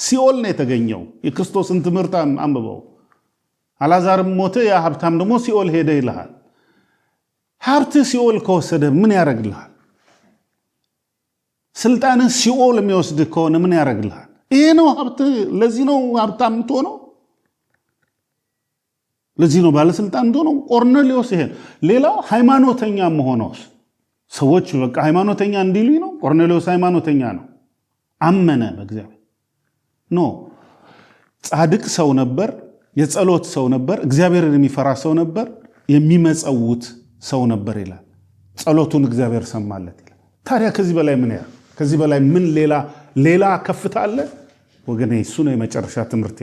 ሲኦል ነው የተገኘው። የክርስቶስን ትምህርት አንብበው። አልዓዛርም ሞተ፣ ያ ሀብታም ደግሞ ሲኦል ሄደ ይልሃል። ሀብት ሲኦል ከወሰደ ምን ያደርግልሃል? ስልጣንህ ሲኦል የሚወስድ ከሆነ ምን ያደርግልሃል? ይሄ ነው ሀብት። ለዚህ ነው ሀብታም የምትሆነው። ለዚህ ነው ባለስልጣን የምትሆነው። ቆርኔሌዎስ ይሄ። ሌላው ሃይማኖተኛ መሆነውስ ሰዎች በቃ ሃይማኖተኛ እንዲሉኝ ነው። ቆርኔሌዎስ ሃይማኖተኛ ነው፣ አመነ በእግዚአብሔር። No ጻድቅ ሰው ነበር፣ የጸሎት ሰው ነበር፣ እግዚአብሔርን የሚፈራ ሰው ነበር፣ የሚመጸውት ሰው ነበር ይላል። ጸሎቱን እግዚአብሔር ሰማለት ይላል። ታዲያ ከዚህ በላይ ምን ያ ከዚህ በላይ ምን ሌላ ከፍታ አለ? ወገኔ እሱ ነው የመጨረሻ ትምህርቴ።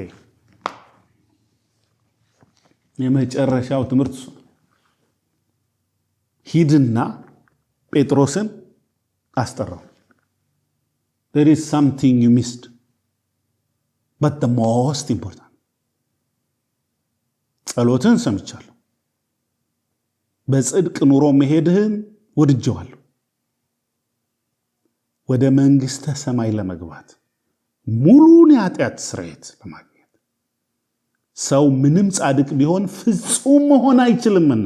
የመጨረሻው ትምህርት እሱ ነው። ሂድና ጴጥሮስን አስጠራው። There is something you missed, but the most important ጸሎትህን ሰምቻለሁ፣ በጽድቅ ኑሮ መሄድህን ወድጄዋለሁ። ወደ መንግስተ ሰማይ ለመግባት ሙሉን የኃጢአት ስርየት ለማግኘት ሰው ምንም ጻድቅ ቢሆን ፍጹም መሆን አይችልምና፣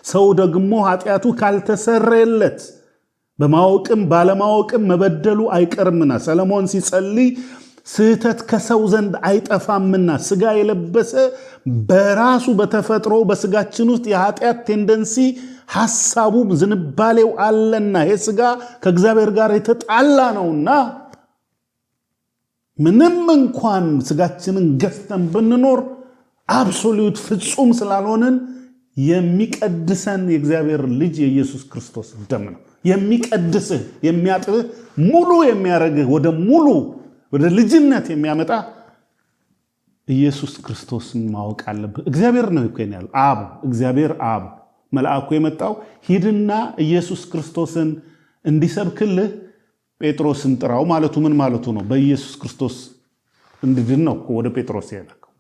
ሰው ደግሞ ኃጢአቱ ካልተሰረየለት በማወቅም ባለማወቅም መበደሉ አይቀርምና፣ ሰለሞን ሲጸልይ ስህተት ከሰው ዘንድ አይጠፋምና፣ ስጋ የለበሰ በራሱ በተፈጥሮ በስጋችን ውስጥ የኃጢአት tendency ሐሳቡ ዝንባሌው አለና፣ ይሄ ስጋ ከእግዚአብሔር ጋር የተጣላ ነውና፣ ምንም እንኳን ስጋችንን ገዝተን ብንኖር absolute ፍጹም ስላልሆንን የሚቀድሰን የእግዚአብሔር ልጅ የኢየሱስ ክርስቶስ ደም ነው። የሚቀድስህ፣ የሚያጥብህ፣ ሙሉ የሚያረግህ፣ ወደ ሙሉ ወደ ልጅነት የሚያመጣ ኢየሱስ ክርስቶስን ማወቅ አለብህ። እግዚአብሔር ነው እኮ ያለው፣ አብ፣ እግዚአብሔር አብ መልአኩ የመጣው ሂድና ኢየሱስ ክርስቶስን እንዲሰብክልህ ጴጥሮስን ጥራው ማለቱ ምን ማለቱ ነው? በኢየሱስ ክርስቶስ እንድድን ነው ወደ ጴጥሮስ የላከው።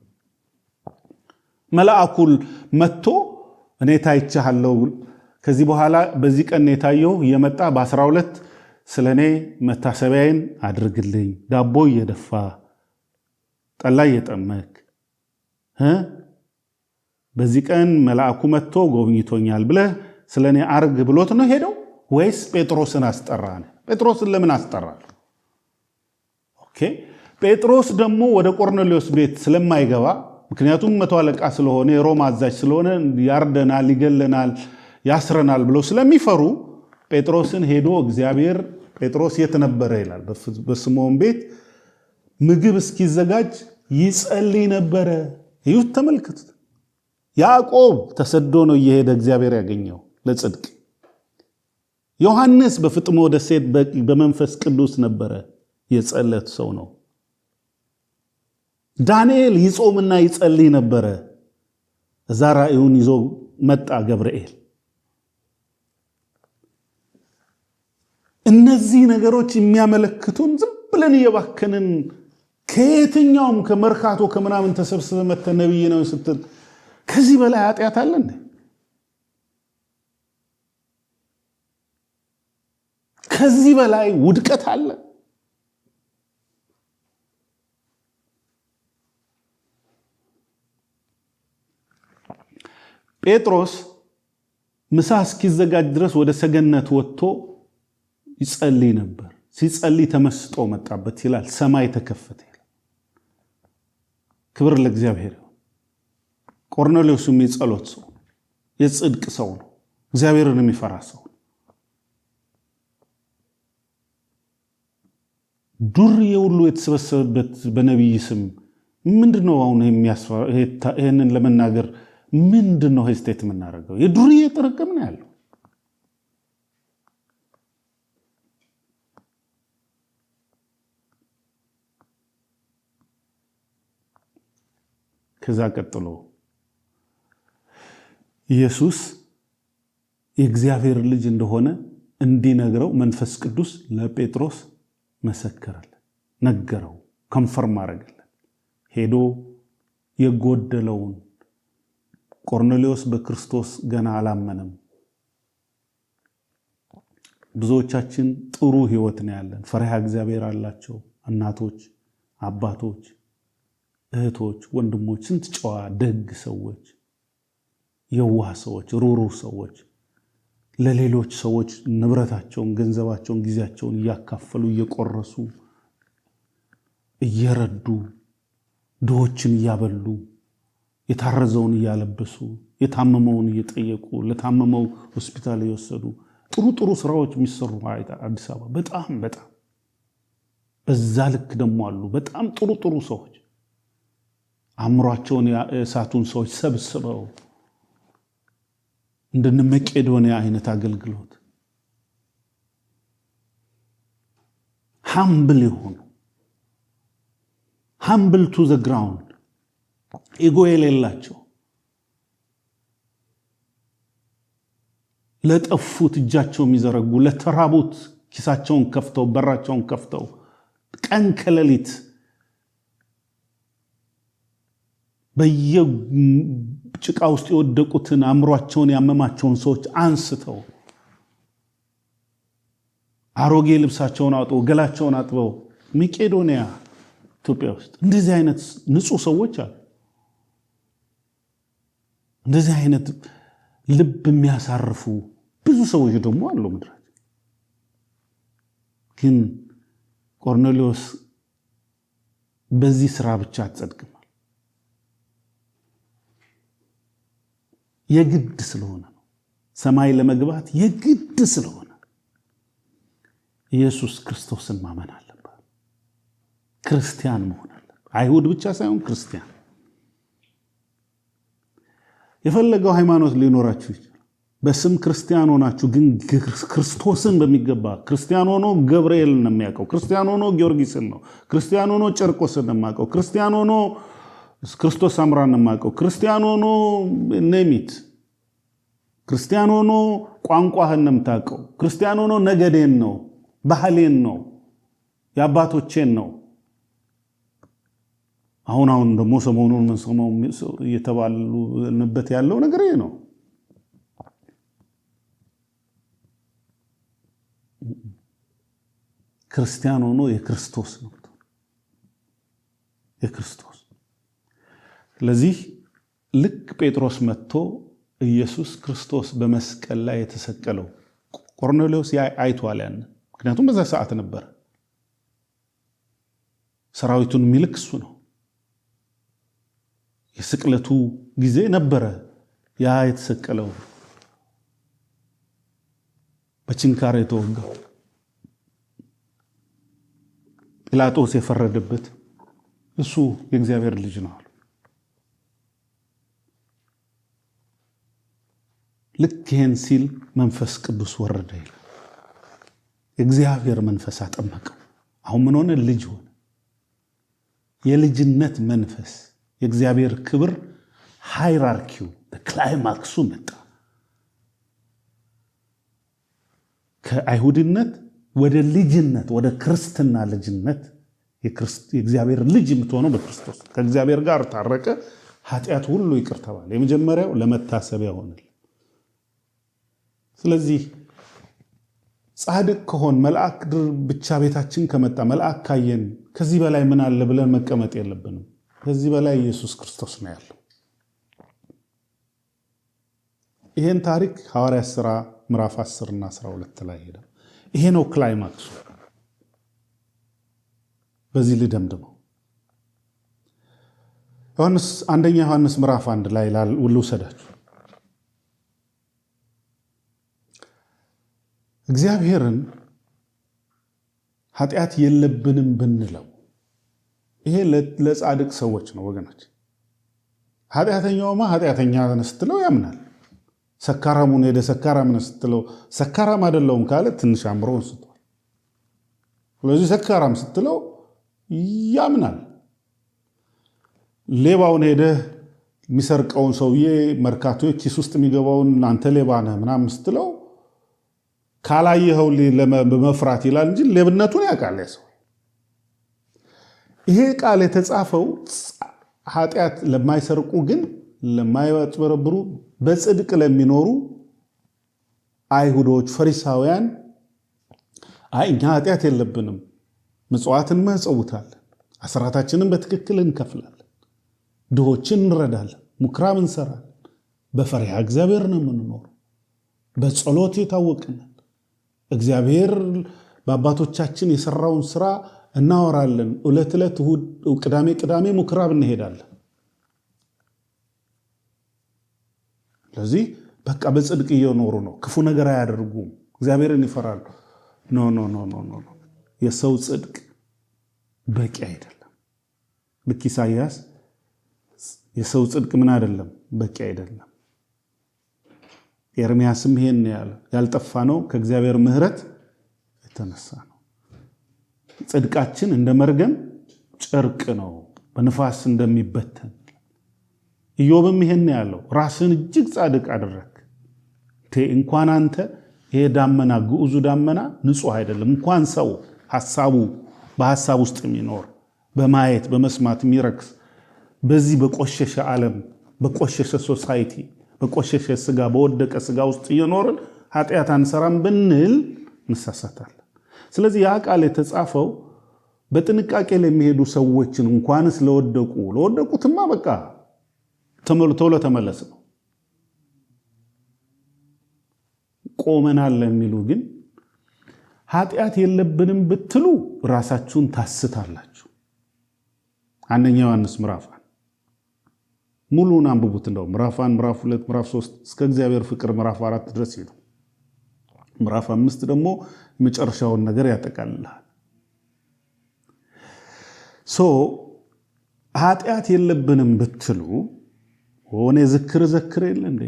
መልአኩል መጥቶ እኔ ታይቼሃለሁ፣ ከዚህ በኋላ በዚህ ቀን የታየው እየመጣ በ12 ስለኔ መታሰቢያዬን አድርግልኝ፣ ዳቦ እየደፋ ጠላ እየጠመክ በዚህ ቀን መልአኩ መጥቶ ጎብኝቶኛል ብለህ ስለኔ አርግ ብሎት ነው ሄደው ወይስ ጴጥሮስን አስጠራ ነው? ጴጥሮስን ለምን አስጠራ? Okay፣ ጴጥሮስ ደግሞ ወደ ቆርኔሌዎስ ቤት ስለማይገባ፣ ምክንያቱም መቶ አለቃ ስለሆነ፣ የሮማ አዛዥ ስለሆነ፣ ያርደናል፣ ይገለናል፣ ያስረናል ብለው ስለሚፈሩ ጴጥሮስን ሄዶ እግዚአብሔር ጴጥሮስ የት ነበረ ይላል። በስምዖን ቤት ምግብ እስኪዘጋጅ ይጸልይ ነበረ። ይሁት ተመልከቱት። ያዕቆብ ተሰዶ ነው እየሄደ እግዚአብሔር ያገኘው ለጽድቅ። ዮሐንስ በፍጥሞ ደሴት በመንፈስ ቅዱስ ነበረ፣ የጸሎት ሰው ነው። ዳንኤል ይጾምና ይጸልይ ነበረ። እዛ ራእዩን ይዞ መጣ ገብርኤል። እነዚህ ነገሮች የሚያመለክቱን ዝም ብለን እየባከንን ከየትኛውም ከመርካቶ ከምናምን ተሰብስበ መተህ ነብይ ነው ስትል ከዚህ በላይ ኃጢአት አለ እንዴ? ከዚህ በላይ ውድቀት አለ? ጴጥሮስ ምሳ እስኪዘጋጅ ድረስ ወደ ሰገነት ወጥቶ ይጸልይ ነበር። ሲጸልይ ተመስጦ መጣበት ይላል። ሰማይ ተከፈተ ይላል። ክብር ለእግዚአብሔር ይሁን። ቆርኔሌዎስም የጸሎት ሰው ነው፣ የጽድቅ ሰው ነው፣ እግዚአብሔርን የሚፈራ ሰው ነው። ዱርዬ ሁሉ የተሰበሰበበት በነቢይ ስም ምንድን ነው አሁን ይህንን ለመናገር ምንድን ነው hesitate የምናደርገው? የዱርዬ ጥርቅም ነው ያለው። ከዛ ቀጥሎ ኢየሱስ የእግዚአብሔር ልጅ እንደሆነ እንዲነግረው መንፈስ ቅዱስ ለጴጥሮስ መሰከረለት፣ ነገረው፣ confirm አደረገለት። ሄዶ የጎደለውን ቆርኔሌዎስ በክርስቶስ ገና አላመነም። ብዙዎቻችን ጥሩ ህይወት ነው ያለን። ፈሪሃ እግዚአብሔር አላቸው እናቶች፣ አባቶች፣ እህቶች፣ ወንድሞች፣ ስንት ጨዋ ደግ ሰዎች፣ የዋህ ሰዎች፣ ሩሩህ ሰዎች፣ ለሌሎች ሰዎች ንብረታቸውን፣ ገንዘባቸውን፣ ጊዜያቸውን እያካፈሉ፣ እየቆረሱ፣ እየረዱ፣ ድሆችን እያበሉ፣ የታረዘውን እያለበሱ፣ የታመመውን እየጠየቁ፣ ለታመመው ሆስፒታል እየወሰዱ ጥሩ ጥሩ ስራዎች የሚሰሩ አዲስ አበባ በጣም በጣም በዛ ልክ ደግሞ አሉ። በጣም ጥሩ ጥሩ ሰዎች አእምሯቸውን የሳቱን ሰዎች ሰብስበው እንደነ መቄዶንያ አይነት አገልግሎት humble የሆኑ፣ humble to the ground፣ ego የሌላቸው፣ ለጠፉት እጃቸው የሚዘረጉ፣ ለተራቡት ኪሳቸውን ከፍተው በራቸውን ከፍተው ቀን ከሌሊት በየጭቃ ውስጥ የወደቁትን አእምሯቸውን ያመማቸውን ሰዎች አንስተው አሮጌ ልብሳቸውን አጥበው ገላቸውን አጥበው መቄዶንያ ኢትዮጵያ ውስጥ እንደዚህ አይነት ንጹህ ሰዎች አሉ። እንደዚህ አይነት ልብ የሚያሳርፉ ብዙ ሰዎች ደግሞ አሉ ምድራችን። ግን ቆርኔሌዎስ በዚህ ስራ ብቻ አትጸድቅም። የግድ ስለሆነ ነው። ሰማይ ለመግባት የግድ ስለሆነ ኢየሱስ ክርስቶስን ማመን አለብህ። ክርስቲያን መሆን አለብህ። አይሁድ ብቻ ሳይሆን ክርስቲያን። የፈለገው ሃይማኖት ሊኖራችሁ ይችላል። በስም ክርስቲያን ሆናችሁ ግን ክርስቶስን በሚገባ ክርስቲያን ሆኖ ገብርኤልን ነው የሚያውቀው። ክርስቲያን ሆኖ ጊዮርጊስን ነው። ክርስቲያን ሆኖ ጨርቆስን ነው የሚያውቀው። ክርስቲያን ሆኖ ክርስቶስ ሳምራን ነው የሚያውቀው። ክርስቲያን ሆኖ name it። ክርስቲያን ሆኖ ቋንቋህን ነው የምታውቀው። ክርስቲያን ሆኖ ነገዴን ነው፣ ባህሌን ነው፣ የአባቶቼን ነው። አሁን አሁን ደግሞ ሰሞኑን የምንሰማው እየተባሉንበት ያለው ነገር ይሄ ነው። ክርስቲያን ሆኖ የክርስቶስ ነው፣ የክርስቶስ። ስለዚህ ልክ ጴጥሮስ መጥቶ ኢየሱስ ክርስቶስ በመስቀል ላይ የተሰቀለው ቆርኔሌዎስ አይቷል ያን። ምክንያቱም በዛ ሰዓት ነበር። ሰራዊቱን የሚልክ እሱ ነው። የስቅለቱ ጊዜ ነበረ ያ የተሰቀለው በችንካር የተወጋው ጲላጦስ የፈረደበት እሱ የእግዚአብሔር ልጅ ነው አሉ። ልክ ይሄን ሲል መንፈስ ቅዱስ ወረደ ይላል። የእግዚአብሔር መንፈስ አጠመቀው። አሁን ምን ሆነ? ልጅ ሆነ። የልጅነት መንፈስ፣ የእግዚአብሔር ክብር hierarchy ው climax ኡ መጣ። ከአይሁድነት ወደ ልጅነት፣ ወደ ክርስትና ልጅነት። የእግዚአብሔር ልጅ የምትሆነው በክርስቶስ፣ ከእግዚአብሔር ጋር ታረቀ፣ ኃጢአት ሁሉ ይቅር ተባለ። የመጀመሪያው ለመታሰቢያ ሆነል። ስለዚህ ጻድቅ ከሆን፣ መልአክ ብቻ ቤታችን ከመጣ፣ መልአክ ካየን ከዚህ በላይ ምን አለ ብለን መቀመጥ የለብንም። ከዚህ በላይ ኢየሱስ ክርስቶስ ነው ያለው። ይሄን ታሪክ ሐዋርያት ሥራ ምዕራፍ 10 እና 12 ላይ ሄደ። ይሄ ነው climax ኡ። በዚህ ልደምድመው። ዮሐንስ፣ አንደኛ ዮሐንስ ምዕራፍ 1 ላይ ልውሰዳችሁ። እግዚአብሔርን ኃጢአት የለብንም ብንለው፣ ይሄ ለጻድቅ ሰዎች ነው ወገኖች። ኃጢአተኛውማ ኃጢአተኛ ነህ ስትለው ያምናል። ሰካራሙን ሄደ ሰካራም ነህ ስትለው ሰካራም አይደለሁም ካለ ትንሽ አእምሮውን ስቷል። ስለዚህ ሰካራም ስትለው ያምናል። ሌባውን ሄደህ የሚሰርቀውን ሰውዬ፣ መርካቶ ኪስ ውስጥ የሚገባውን አንተ ሌባ ነህ ምናምን ስትለው ካላየኸው በመፍራት ይላል እንጂ ሌብነቱን ያውቃል ያ ሰው። ይሄ ቃል የተጻፈው ኃጢአት ለማይሰርቁ ግን ለማይጭበረብሩ፣ በጽድቅ ለሚኖሩ አይሁዶች፣ ፈሪሳውያን፣ አይ እኛ ኃጢአት የለብንም፣ ምጽዋትን እንመጸውታለን፣ አስራታችንን በትክክል እንከፍላለን፣ ድሆችን እንረዳለን፣ ምኩራብ እንሰራለን፣ በፈሪሃ እግዚአብሔር ነው የምንኖረው፣ በጸሎት የታወቅነን፣ እግዚአብሔር በአባቶቻችን የሰራውን ስራ እናወራለን፣ ዕለት ዕለት እሑድ፣ ቅዳሜ ቅዳሜ ምኩራብ እንሄዳለን። ስለዚህ በቃ በጽድቅ እየኖሩ ነው፣ ክፉ ነገር አያደርጉም፣ እግዚአብሔርን ይፈራሉ። No, no, no, no, no! የሰው ጽድቅ በቂ አይደለም። ልክ ኢሳይያስ የሰው ጽድቅ ምን አይደለም፣ በቂ አይደለም። ኤርሚያስም ይሄን ያለ፣ ያልጠፋ ነው ከእግዚአብሔር ምሕረት የተነሳ ነው። ጽድቃችን እንደ መርገም ጨርቅ ነው፣ በንፋስ እንደሚበተን። ኢዮብም ይሄን ያለው፣ ራስን እጅግ ጻድቅ አደረክ። እንኳን አንተ፣ ይሄ ዳመና፣ ግዑዙ ዳመና ንጹህ አይደለም። እንኳን ሰው ሐሳቡ በሐሳብ ውስጥ የሚኖር፣ በማየት በመስማት የሚረክስ፣ በዚህ በቆሸሸ ዓለም፣ በቆሸሸ society፣ በቆሸሸ ስጋ፣ በወደቀ ስጋ ውስጥ እየኖርን ኃጢአት አንሰራም ብንል እንሳሳታለን። ስለዚህ ያ ቃል የተጻፈው በጥንቃቄ ለሚሄዱ ሰዎችን፣ እንኳንስ ለወደቁ፣ ለወደቁትማ በቃ ቶሎ ተመለስ ነው። ቆመናል ለሚሉ ግን ኃጢአት የለብንም ብትሉ ራሳችሁን ታስታላችሁ። አንደኛ ዮሐንስ ምዕራፍ 1 ሙሉውን አንብቡት። እንደው ምዕራፍ 1፣ ምዕራፍ 2፣ ምዕራፍ 3 እስከ እግዚአብሔር ፍቅር ምዕራፍ 4 ድረስ ይሉ። ምዕራፍ 5 ደግሞ የመጨረሻውን ነገር ያጠቃልላል። So ኃጢአት የለብንም ብትሉ፣ ሆነ ዝክር ዘክር የለ እንዴ፣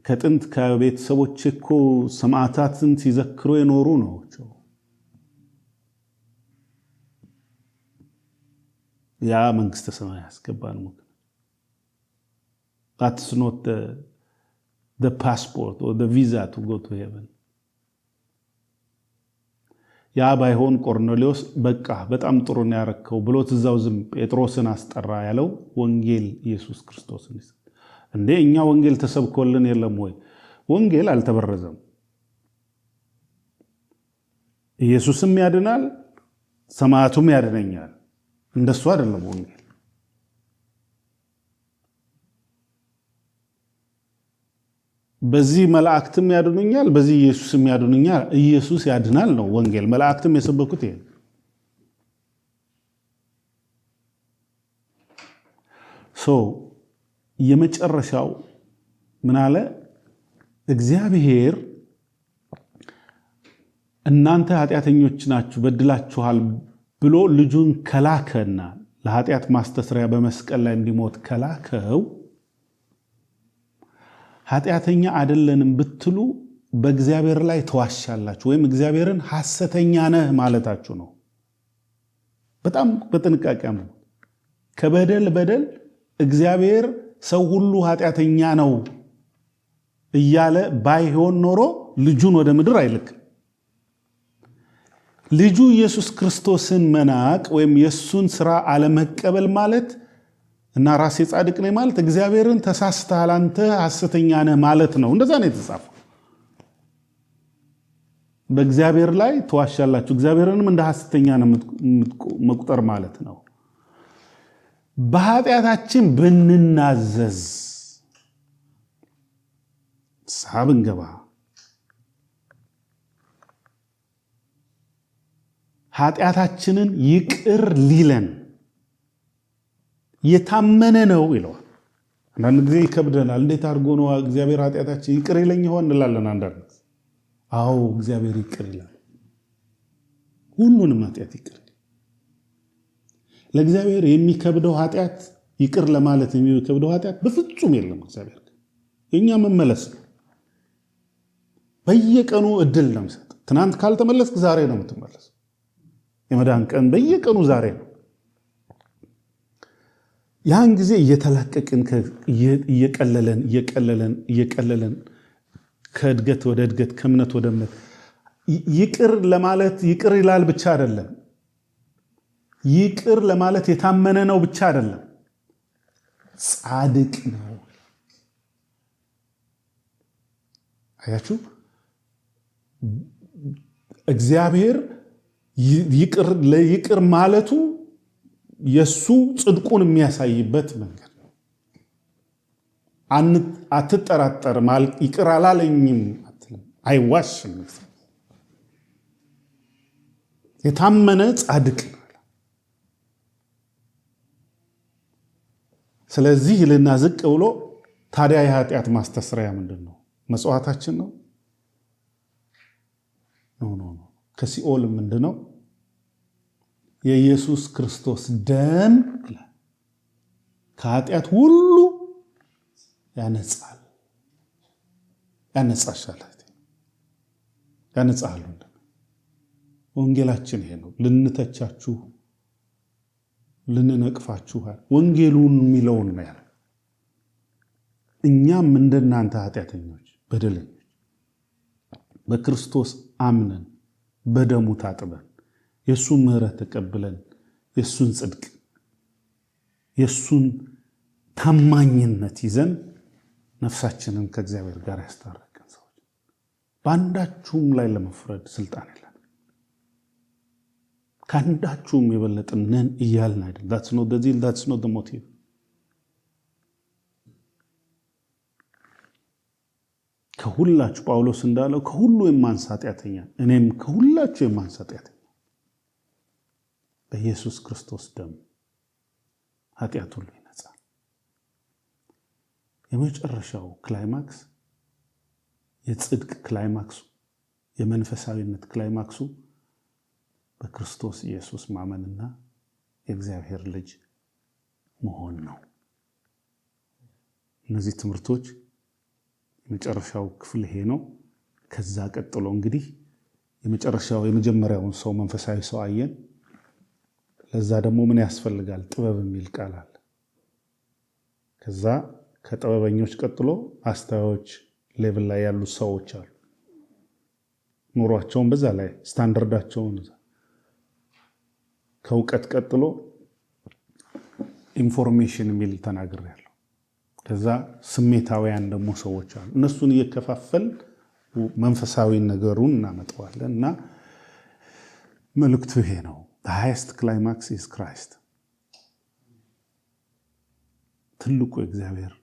ከጥንት ከቤተሰቦች እኮ ሰማዕታትን ሲዘክሩ የኖሩ ናቸው። ያ መንግስተ ሰማይ ያስገባን። That's not the passport or the visa to go to heaven። ያ ባይሆን ቆርኔሌዎስ በቃ በጣም ጥሩ ነው ያረከው ብሎት እዛው ዝም ጴጥሮስን አስጠራ ያለው ወንጌል ኢየሱስ ክርስቶስን ይሰ እንዴ እኛ ወንጌል ተሰብኮልን የለም ወይ? ወንጌል አልተበረዘም። ኢየሱስም ያድናል፣ ሰማዕቱም ያድነኛል። እንደሱ አይደለም ወንጌል። በዚህ መላእክትም ያድኑኛል፣ በዚህ ኢየሱስም ያድኑኛል። ኢየሱስ ያድናል ነው ወንጌል። መላእክትም የሰበኩት ይሄ so የመጨረሻው ምን አለ? እግዚአብሔር እናንተ ኃጢአተኞች ናችሁ በድላችኋል ብሎ ልጁን ከላከና ለኃጢአት ማስተስሪያ በመስቀል ላይ እንዲሞት ከላከው ኃጢአተኛ አይደለንም ብትሉ በእግዚአብሔር ላይ ተዋሻላችሁ፣ ወይም እግዚአብሔርን ሐሰተኛ ነህ ማለታችሁ ነው። በጣም በጥንቃቄ አምኑ። ከበደል በደል እግዚአብሔር ሰው ሁሉ ኃጢአተኛ ነው እያለ ባይሆን ኖሮ ልጁን ወደ ምድር አይልክም። ልጁ ኢየሱስ ክርስቶስን መናቅ ወይም የእሱን ስራ አለመቀበል ማለት እና ራሴ ጻድቅ ነኝ ማለት እግዚአብሔርን ተሳስተሃል፣ አንተ ሐሰተኛ ነህ ማለት ነው። እንደዛ ነው የተጻፈው። በእግዚአብሔር ላይ ትዋሻላችሁ፣ እግዚአብሔርንም እንደ ሐሰተኛ ነው መቁጠር ማለት ነው። በኃጢአታችን ብንናዘዝ ንስሐ ብንገባ ኃጢአታችንን ይቅር ሊለን የታመነ ነው ይለዋል። አንዳንድ ጊዜ ይከብደናል። እንዴት አድርጎ ነው እግዚአብሔር ኃጢአታችን ይቅር ይለኝ ይሆን እንላለን። አንዳንድ ጊዜ አዎ እግዚአብሔር ይቅር ይላል። ሁሉንም ኃጢአት ይቅር ይላል። ለእግዚአብሔር የሚከብደው ኃጢአት ይቅር ለማለት የሚከብደው ኃጢአት በፍጹም የለም። እግዚአብሔር የእኛ መመለስ ነው። በየቀኑ እድል ነው የሚሰጥ። ትናንት ካልተመለስክ ዛሬ ነው የምትመለስ። የመዳን ቀን በየቀኑ ዛሬ ነው። ያን ጊዜ እየተላቀቅን እየቀለለን እየቀለለን እየቀለለን ከእድገት ወደ እድገት ከእምነት ወደ እምነት ይቅር ለማለት ይቅር ይላል ብቻ አይደለም። ይቅር ለማለት የታመነ ነው ብቻ አይደለም፣ ጻድቅ ነው። አያችሁ፣ እግዚአብሔር ይቅር ማለቱ የሱ ጽድቁን የሚያሳይበት መንገድ ነው። አትጠራጠርም፣ ይቅር አላለኝም አትልም፣ አይዋሽም። የታመነ ጻድቅ ነው። ስለዚህ ልና ዝቅ ብሎ ታዲያ የኃጢአት ማስተስሪያ ምንድን ነው? መጽዋታችን ነው? No no no። ከሲኦል ምንድን ነው? የኢየሱስ ክርስቶስ ደም ይላል ከኃጢአት ሁሉ ያነጻል፣ ያነጻሻል፣ ያነጻሉ። ወንጌላችን ይሄ ነው። ልንተቻችሁ ልንነቅፋችሁ ወንጌሉን የሚለውን ነው ያለ። እኛም እንደናንተ ኃጢአተኞች በደለኞች በክርስቶስ አምነን በደሙ ታጥበን የእሱን ምሕረት ተቀብለን የእሱን ጽድቅ የእሱን ታማኝነት ይዘን ነፍሳችንን ከእግዚአብሔር ጋር ያስታረቅን ሰዎች በአንዳችሁም ላይ ለመፍረድ ስልጣን የለን። ከአንዳችሁም የበለጥን ነን እያልን አይደል። That's not the deal, that's not the motive። ከሁላችሁ ጳውሎስ እንዳለው ከሁሉ የማንስ ኃጢአተኛ፣ እኔም ከሁላችሁ የማንስ ኃጢአተኛ በኢየሱስ ክርስቶስ ደም ኃጢአት ሁሉ ይነጻል። የመጨረሻው climax፣ የጽድቅ climax ኡ፣ የመንፈሳዊነት climax ኡ በክርስቶስ ኢየሱስ ማመንና የእግዚአብሔር ልጅ መሆን ነው። እነዚህ ትምህርቶች የመጨረሻው ክፍል ይሄ ነው። ከዛ ቀጥሎ እንግዲህ የመጨረሻው የመጀመሪያውን ሰው መንፈሳዊ ሰው አየን። ለዛ ደግሞ ምን ያስፈልጋል? ጥበብ የሚል ቃል አለ። ከዛ ከጥበበኞች ቀጥሎ አስተዋዮች level ላይ ያሉ ሰዎች አሉ። ኑሯቸውን በዛ ላይ ስታንዳርዳቸውን ከእውቀት ቀጥሎ information የሚል ተናግሬያለሁ። ከዛ ስሜታውያን ደግሞ ሰዎች አሉ። እነሱን እየከፋፈል መንፈሳዊ ነገሩን እናመጣዋለን እና መልእክቱ ይሄ ነው። The highest climax is Christ። ትልቁ እግዚአብሔር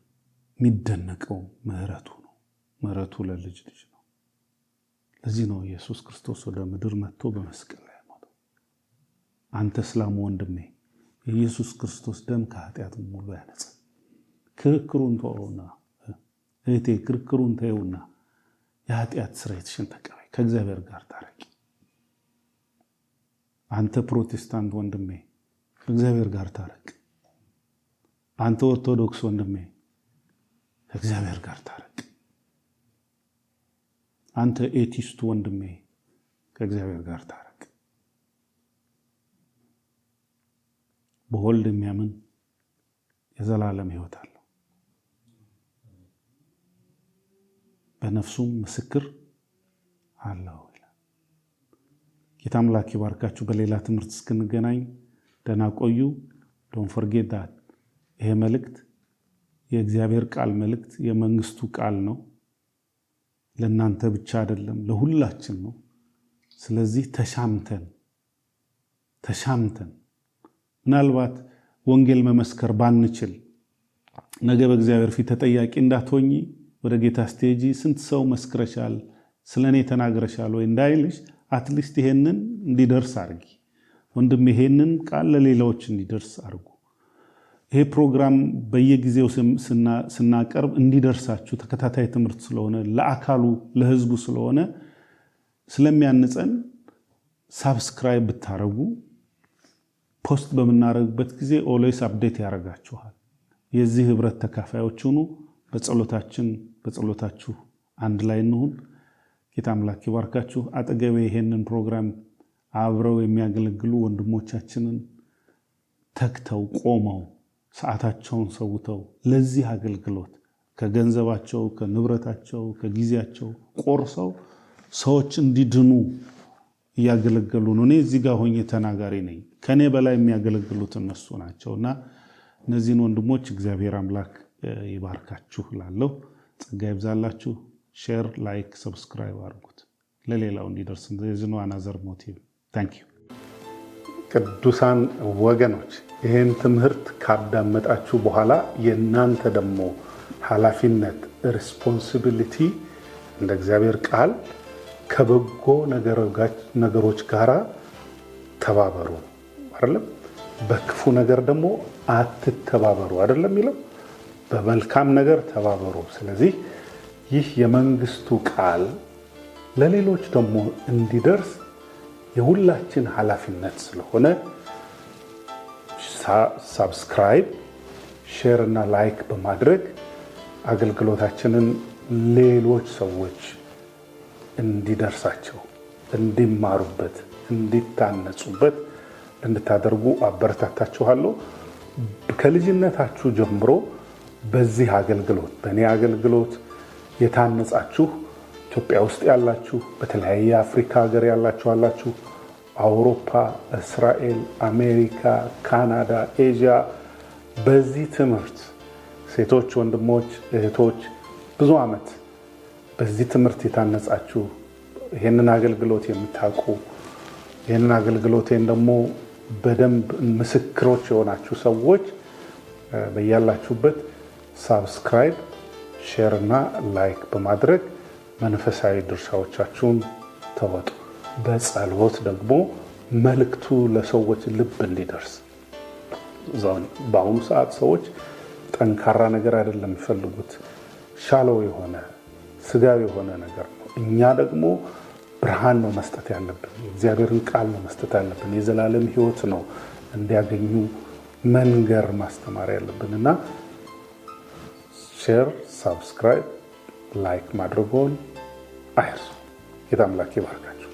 የሚደነቀው ምህረቱ ነው። ምህረቱ ለልጅ ልጅ ነው። ለዚህ ነው ኢየሱስ ክርስቶስ ወደ ምድር መጥቶ በመስቀል ላይ ሞተው። አንተ እስላሙ ወንድሜ፣ የኢየሱስ ክርስቶስ ደም ከኃጢአት ሙሉ ያነጻል። ክርክሩን ተወውና፣ እህቴ ክርክሩን ተይውና የኃጢአት ስርየትሽን ተቀበይ፣ ከእግዚአብሔር ጋር ታረቂ። አንተ ፕሮቴስታንት ወንድሜ፣ ከእግዚአብሔር ጋር ታረቅ። አንተ ኦርቶዶክስ ወንድሜ፣ ከእግዚአብሔር ጋር ታረቅ። አንተ atheist ኡ ወንድሜ፣ ከእግዚአብሔር ጋር ታረቅ። በወልድ የሚያምን የዘላለም ሕይወት አለው፣ በነፍሱም ምስክር አለው ይላል። ጌታ አምላክ ይባርካችሁ። በሌላ ትምህርት እስክንገናኝ ደህና ቆዩ። Don't forget that ይሄ መልእክት የእግዚአብሔር ቃል መልእክት የመንግስቱ ቃል ነው። ለእናንተ ብቻ አይደለም፣ ለሁላችን ነው። ስለዚህ ተሻምተን ተሻምተን ምናልባት ወንጌል መመስከር ባንችል ነገ በእግዚአብሔር ፊት ተጠያቂ እንዳትሆኚ፣ ወደ ጌታ ስትሄጂ ስንት ሰው መስክረሻል፣ ስለ እኔ ተናግረሻል ወይ እንዳይልሽ at least ይሄንን እንዲደርስ አድርጊ። ወንድም፣ ይሄንን ቃል ለሌላዎች እንዲደርስ አድርጉ። ይሄ ፕሮግራም በየጊዜው ስናቀርብ እንዲደርሳችሁ ተከታታይ ትምህርት ስለሆነ፣ ለአካሉ ለህዝቡ ስለሆነ ስለሚያንጸን subscribe ብታረጉ post በምናደርግበት ጊዜ always update ያደርጋችኋል። የዚህ ህብረት ተካፋዮች ሁኑ። በጸሎታችን በጸሎታችሁ አንድ ላይ እንሁን። ጌታ አምላክ ይባርካችሁ። አጠገቤ ይሄንን ፕሮግራም አብረው የሚያገለግሉ ወንድሞቻችንን ተግተው ቆመው ሰዓታቸውን ሰውተው ለዚህ አገልግሎት ከገንዘባቸው፣ ከንብረታቸው፣ ከጊዜያቸው ቆርሰው ሰዎች እንዲድኑ እያገለገሉ ነው። እኔ እዚህ ጋር ሆኜ ተናጋሪ ነኝ። ከኔ በላይ የሚያገለግሉት እነሱ ናቸው እና እነዚህን ወንድሞች እግዚአብሔር አምላክ ይባርካችሁ እላለሁ። ጸጋ ይብዛላችሁ። Share፣ like፣ subscribe አድርጉት ለሌላው እንዲደርስ። No another motive። Thank you። ቅዱሳን ወገኖች፣ ይህን ትምህርት ካዳመጣችሁ በኋላ የእናንተ ደግሞ ኃላፊነት responsibility እንደ እግዚአብሔር ቃል ከበጎ ነገሮች ጋር ተባበሩ አይደለም፣ በክፉ ነገር ደግሞ አትተባበሩ አይደለም የሚለው፣ በመልካም ነገር ተባበሩ። ስለዚህ ይህ የመንግስቱ ቃል ለሌሎች ደግሞ እንዲደርስ የሁላችን ኃላፊነት ስለሆነ subscribe፣ share እና like በማድረግ አገልግሎታችንን ሌሎች ሰዎች እንዲደርሳቸው፣ እንዲማሩበት፣ እንዲታነጹበት እንድታደርጉ አበረታታችኋለሁ። ከልጅነታችሁ ጀምሮ በዚህ አገልግሎት፣ በእኔ አገልግሎት የታነጻችሁ ኢትዮጵያ ውስጥ ያላችሁ፣ በተለያየ አፍሪካ ሀገር ያላችሁ አላችሁ፣ አውሮፓ፣ እስራኤል፣ አሜሪካ፣ ካናዳ፣ ኤዥያ በዚህ ትምህርት ሴቶች፣ ወንድሞች፣ እህቶች ብዙ ዓመት በዚህ ትምህርት የታነጻችሁ፣ ይህንን አገልግሎት የምታውቁ፣ ይህንን አገልግሎቴን ደግሞ በደንብ ምስክሮች የሆናችሁ ሰዎች በያላችሁበት subscribe፣ share እና like በማድረግ መንፈሳዊ ድርሻዎቻችሁን ተወጡ። በጸሎት ደግሞ መልእክቱ ለሰዎች ልብ እንዲደርስ። በአሁኑ ሰዓት ሰዎች ጠንካራ ነገር አይደለም የሚፈልጉት፣ shallow የሆነ ስጋዊ የሆነ ነገር ነው። እኛ ደግሞ ብርሃን ነው መስጠት ያለብን፣ የእግዚአብሔርን ቃል ነው መስጠት ያለብን፣ የዘላለም ሕይወት ነው እንዲያገኙ መንገር ማስተማር ያለብን እና share፣ subscribe፣ like ማድረጎን አይርሱ። ጌታ አምላክ ይባርካችሁ።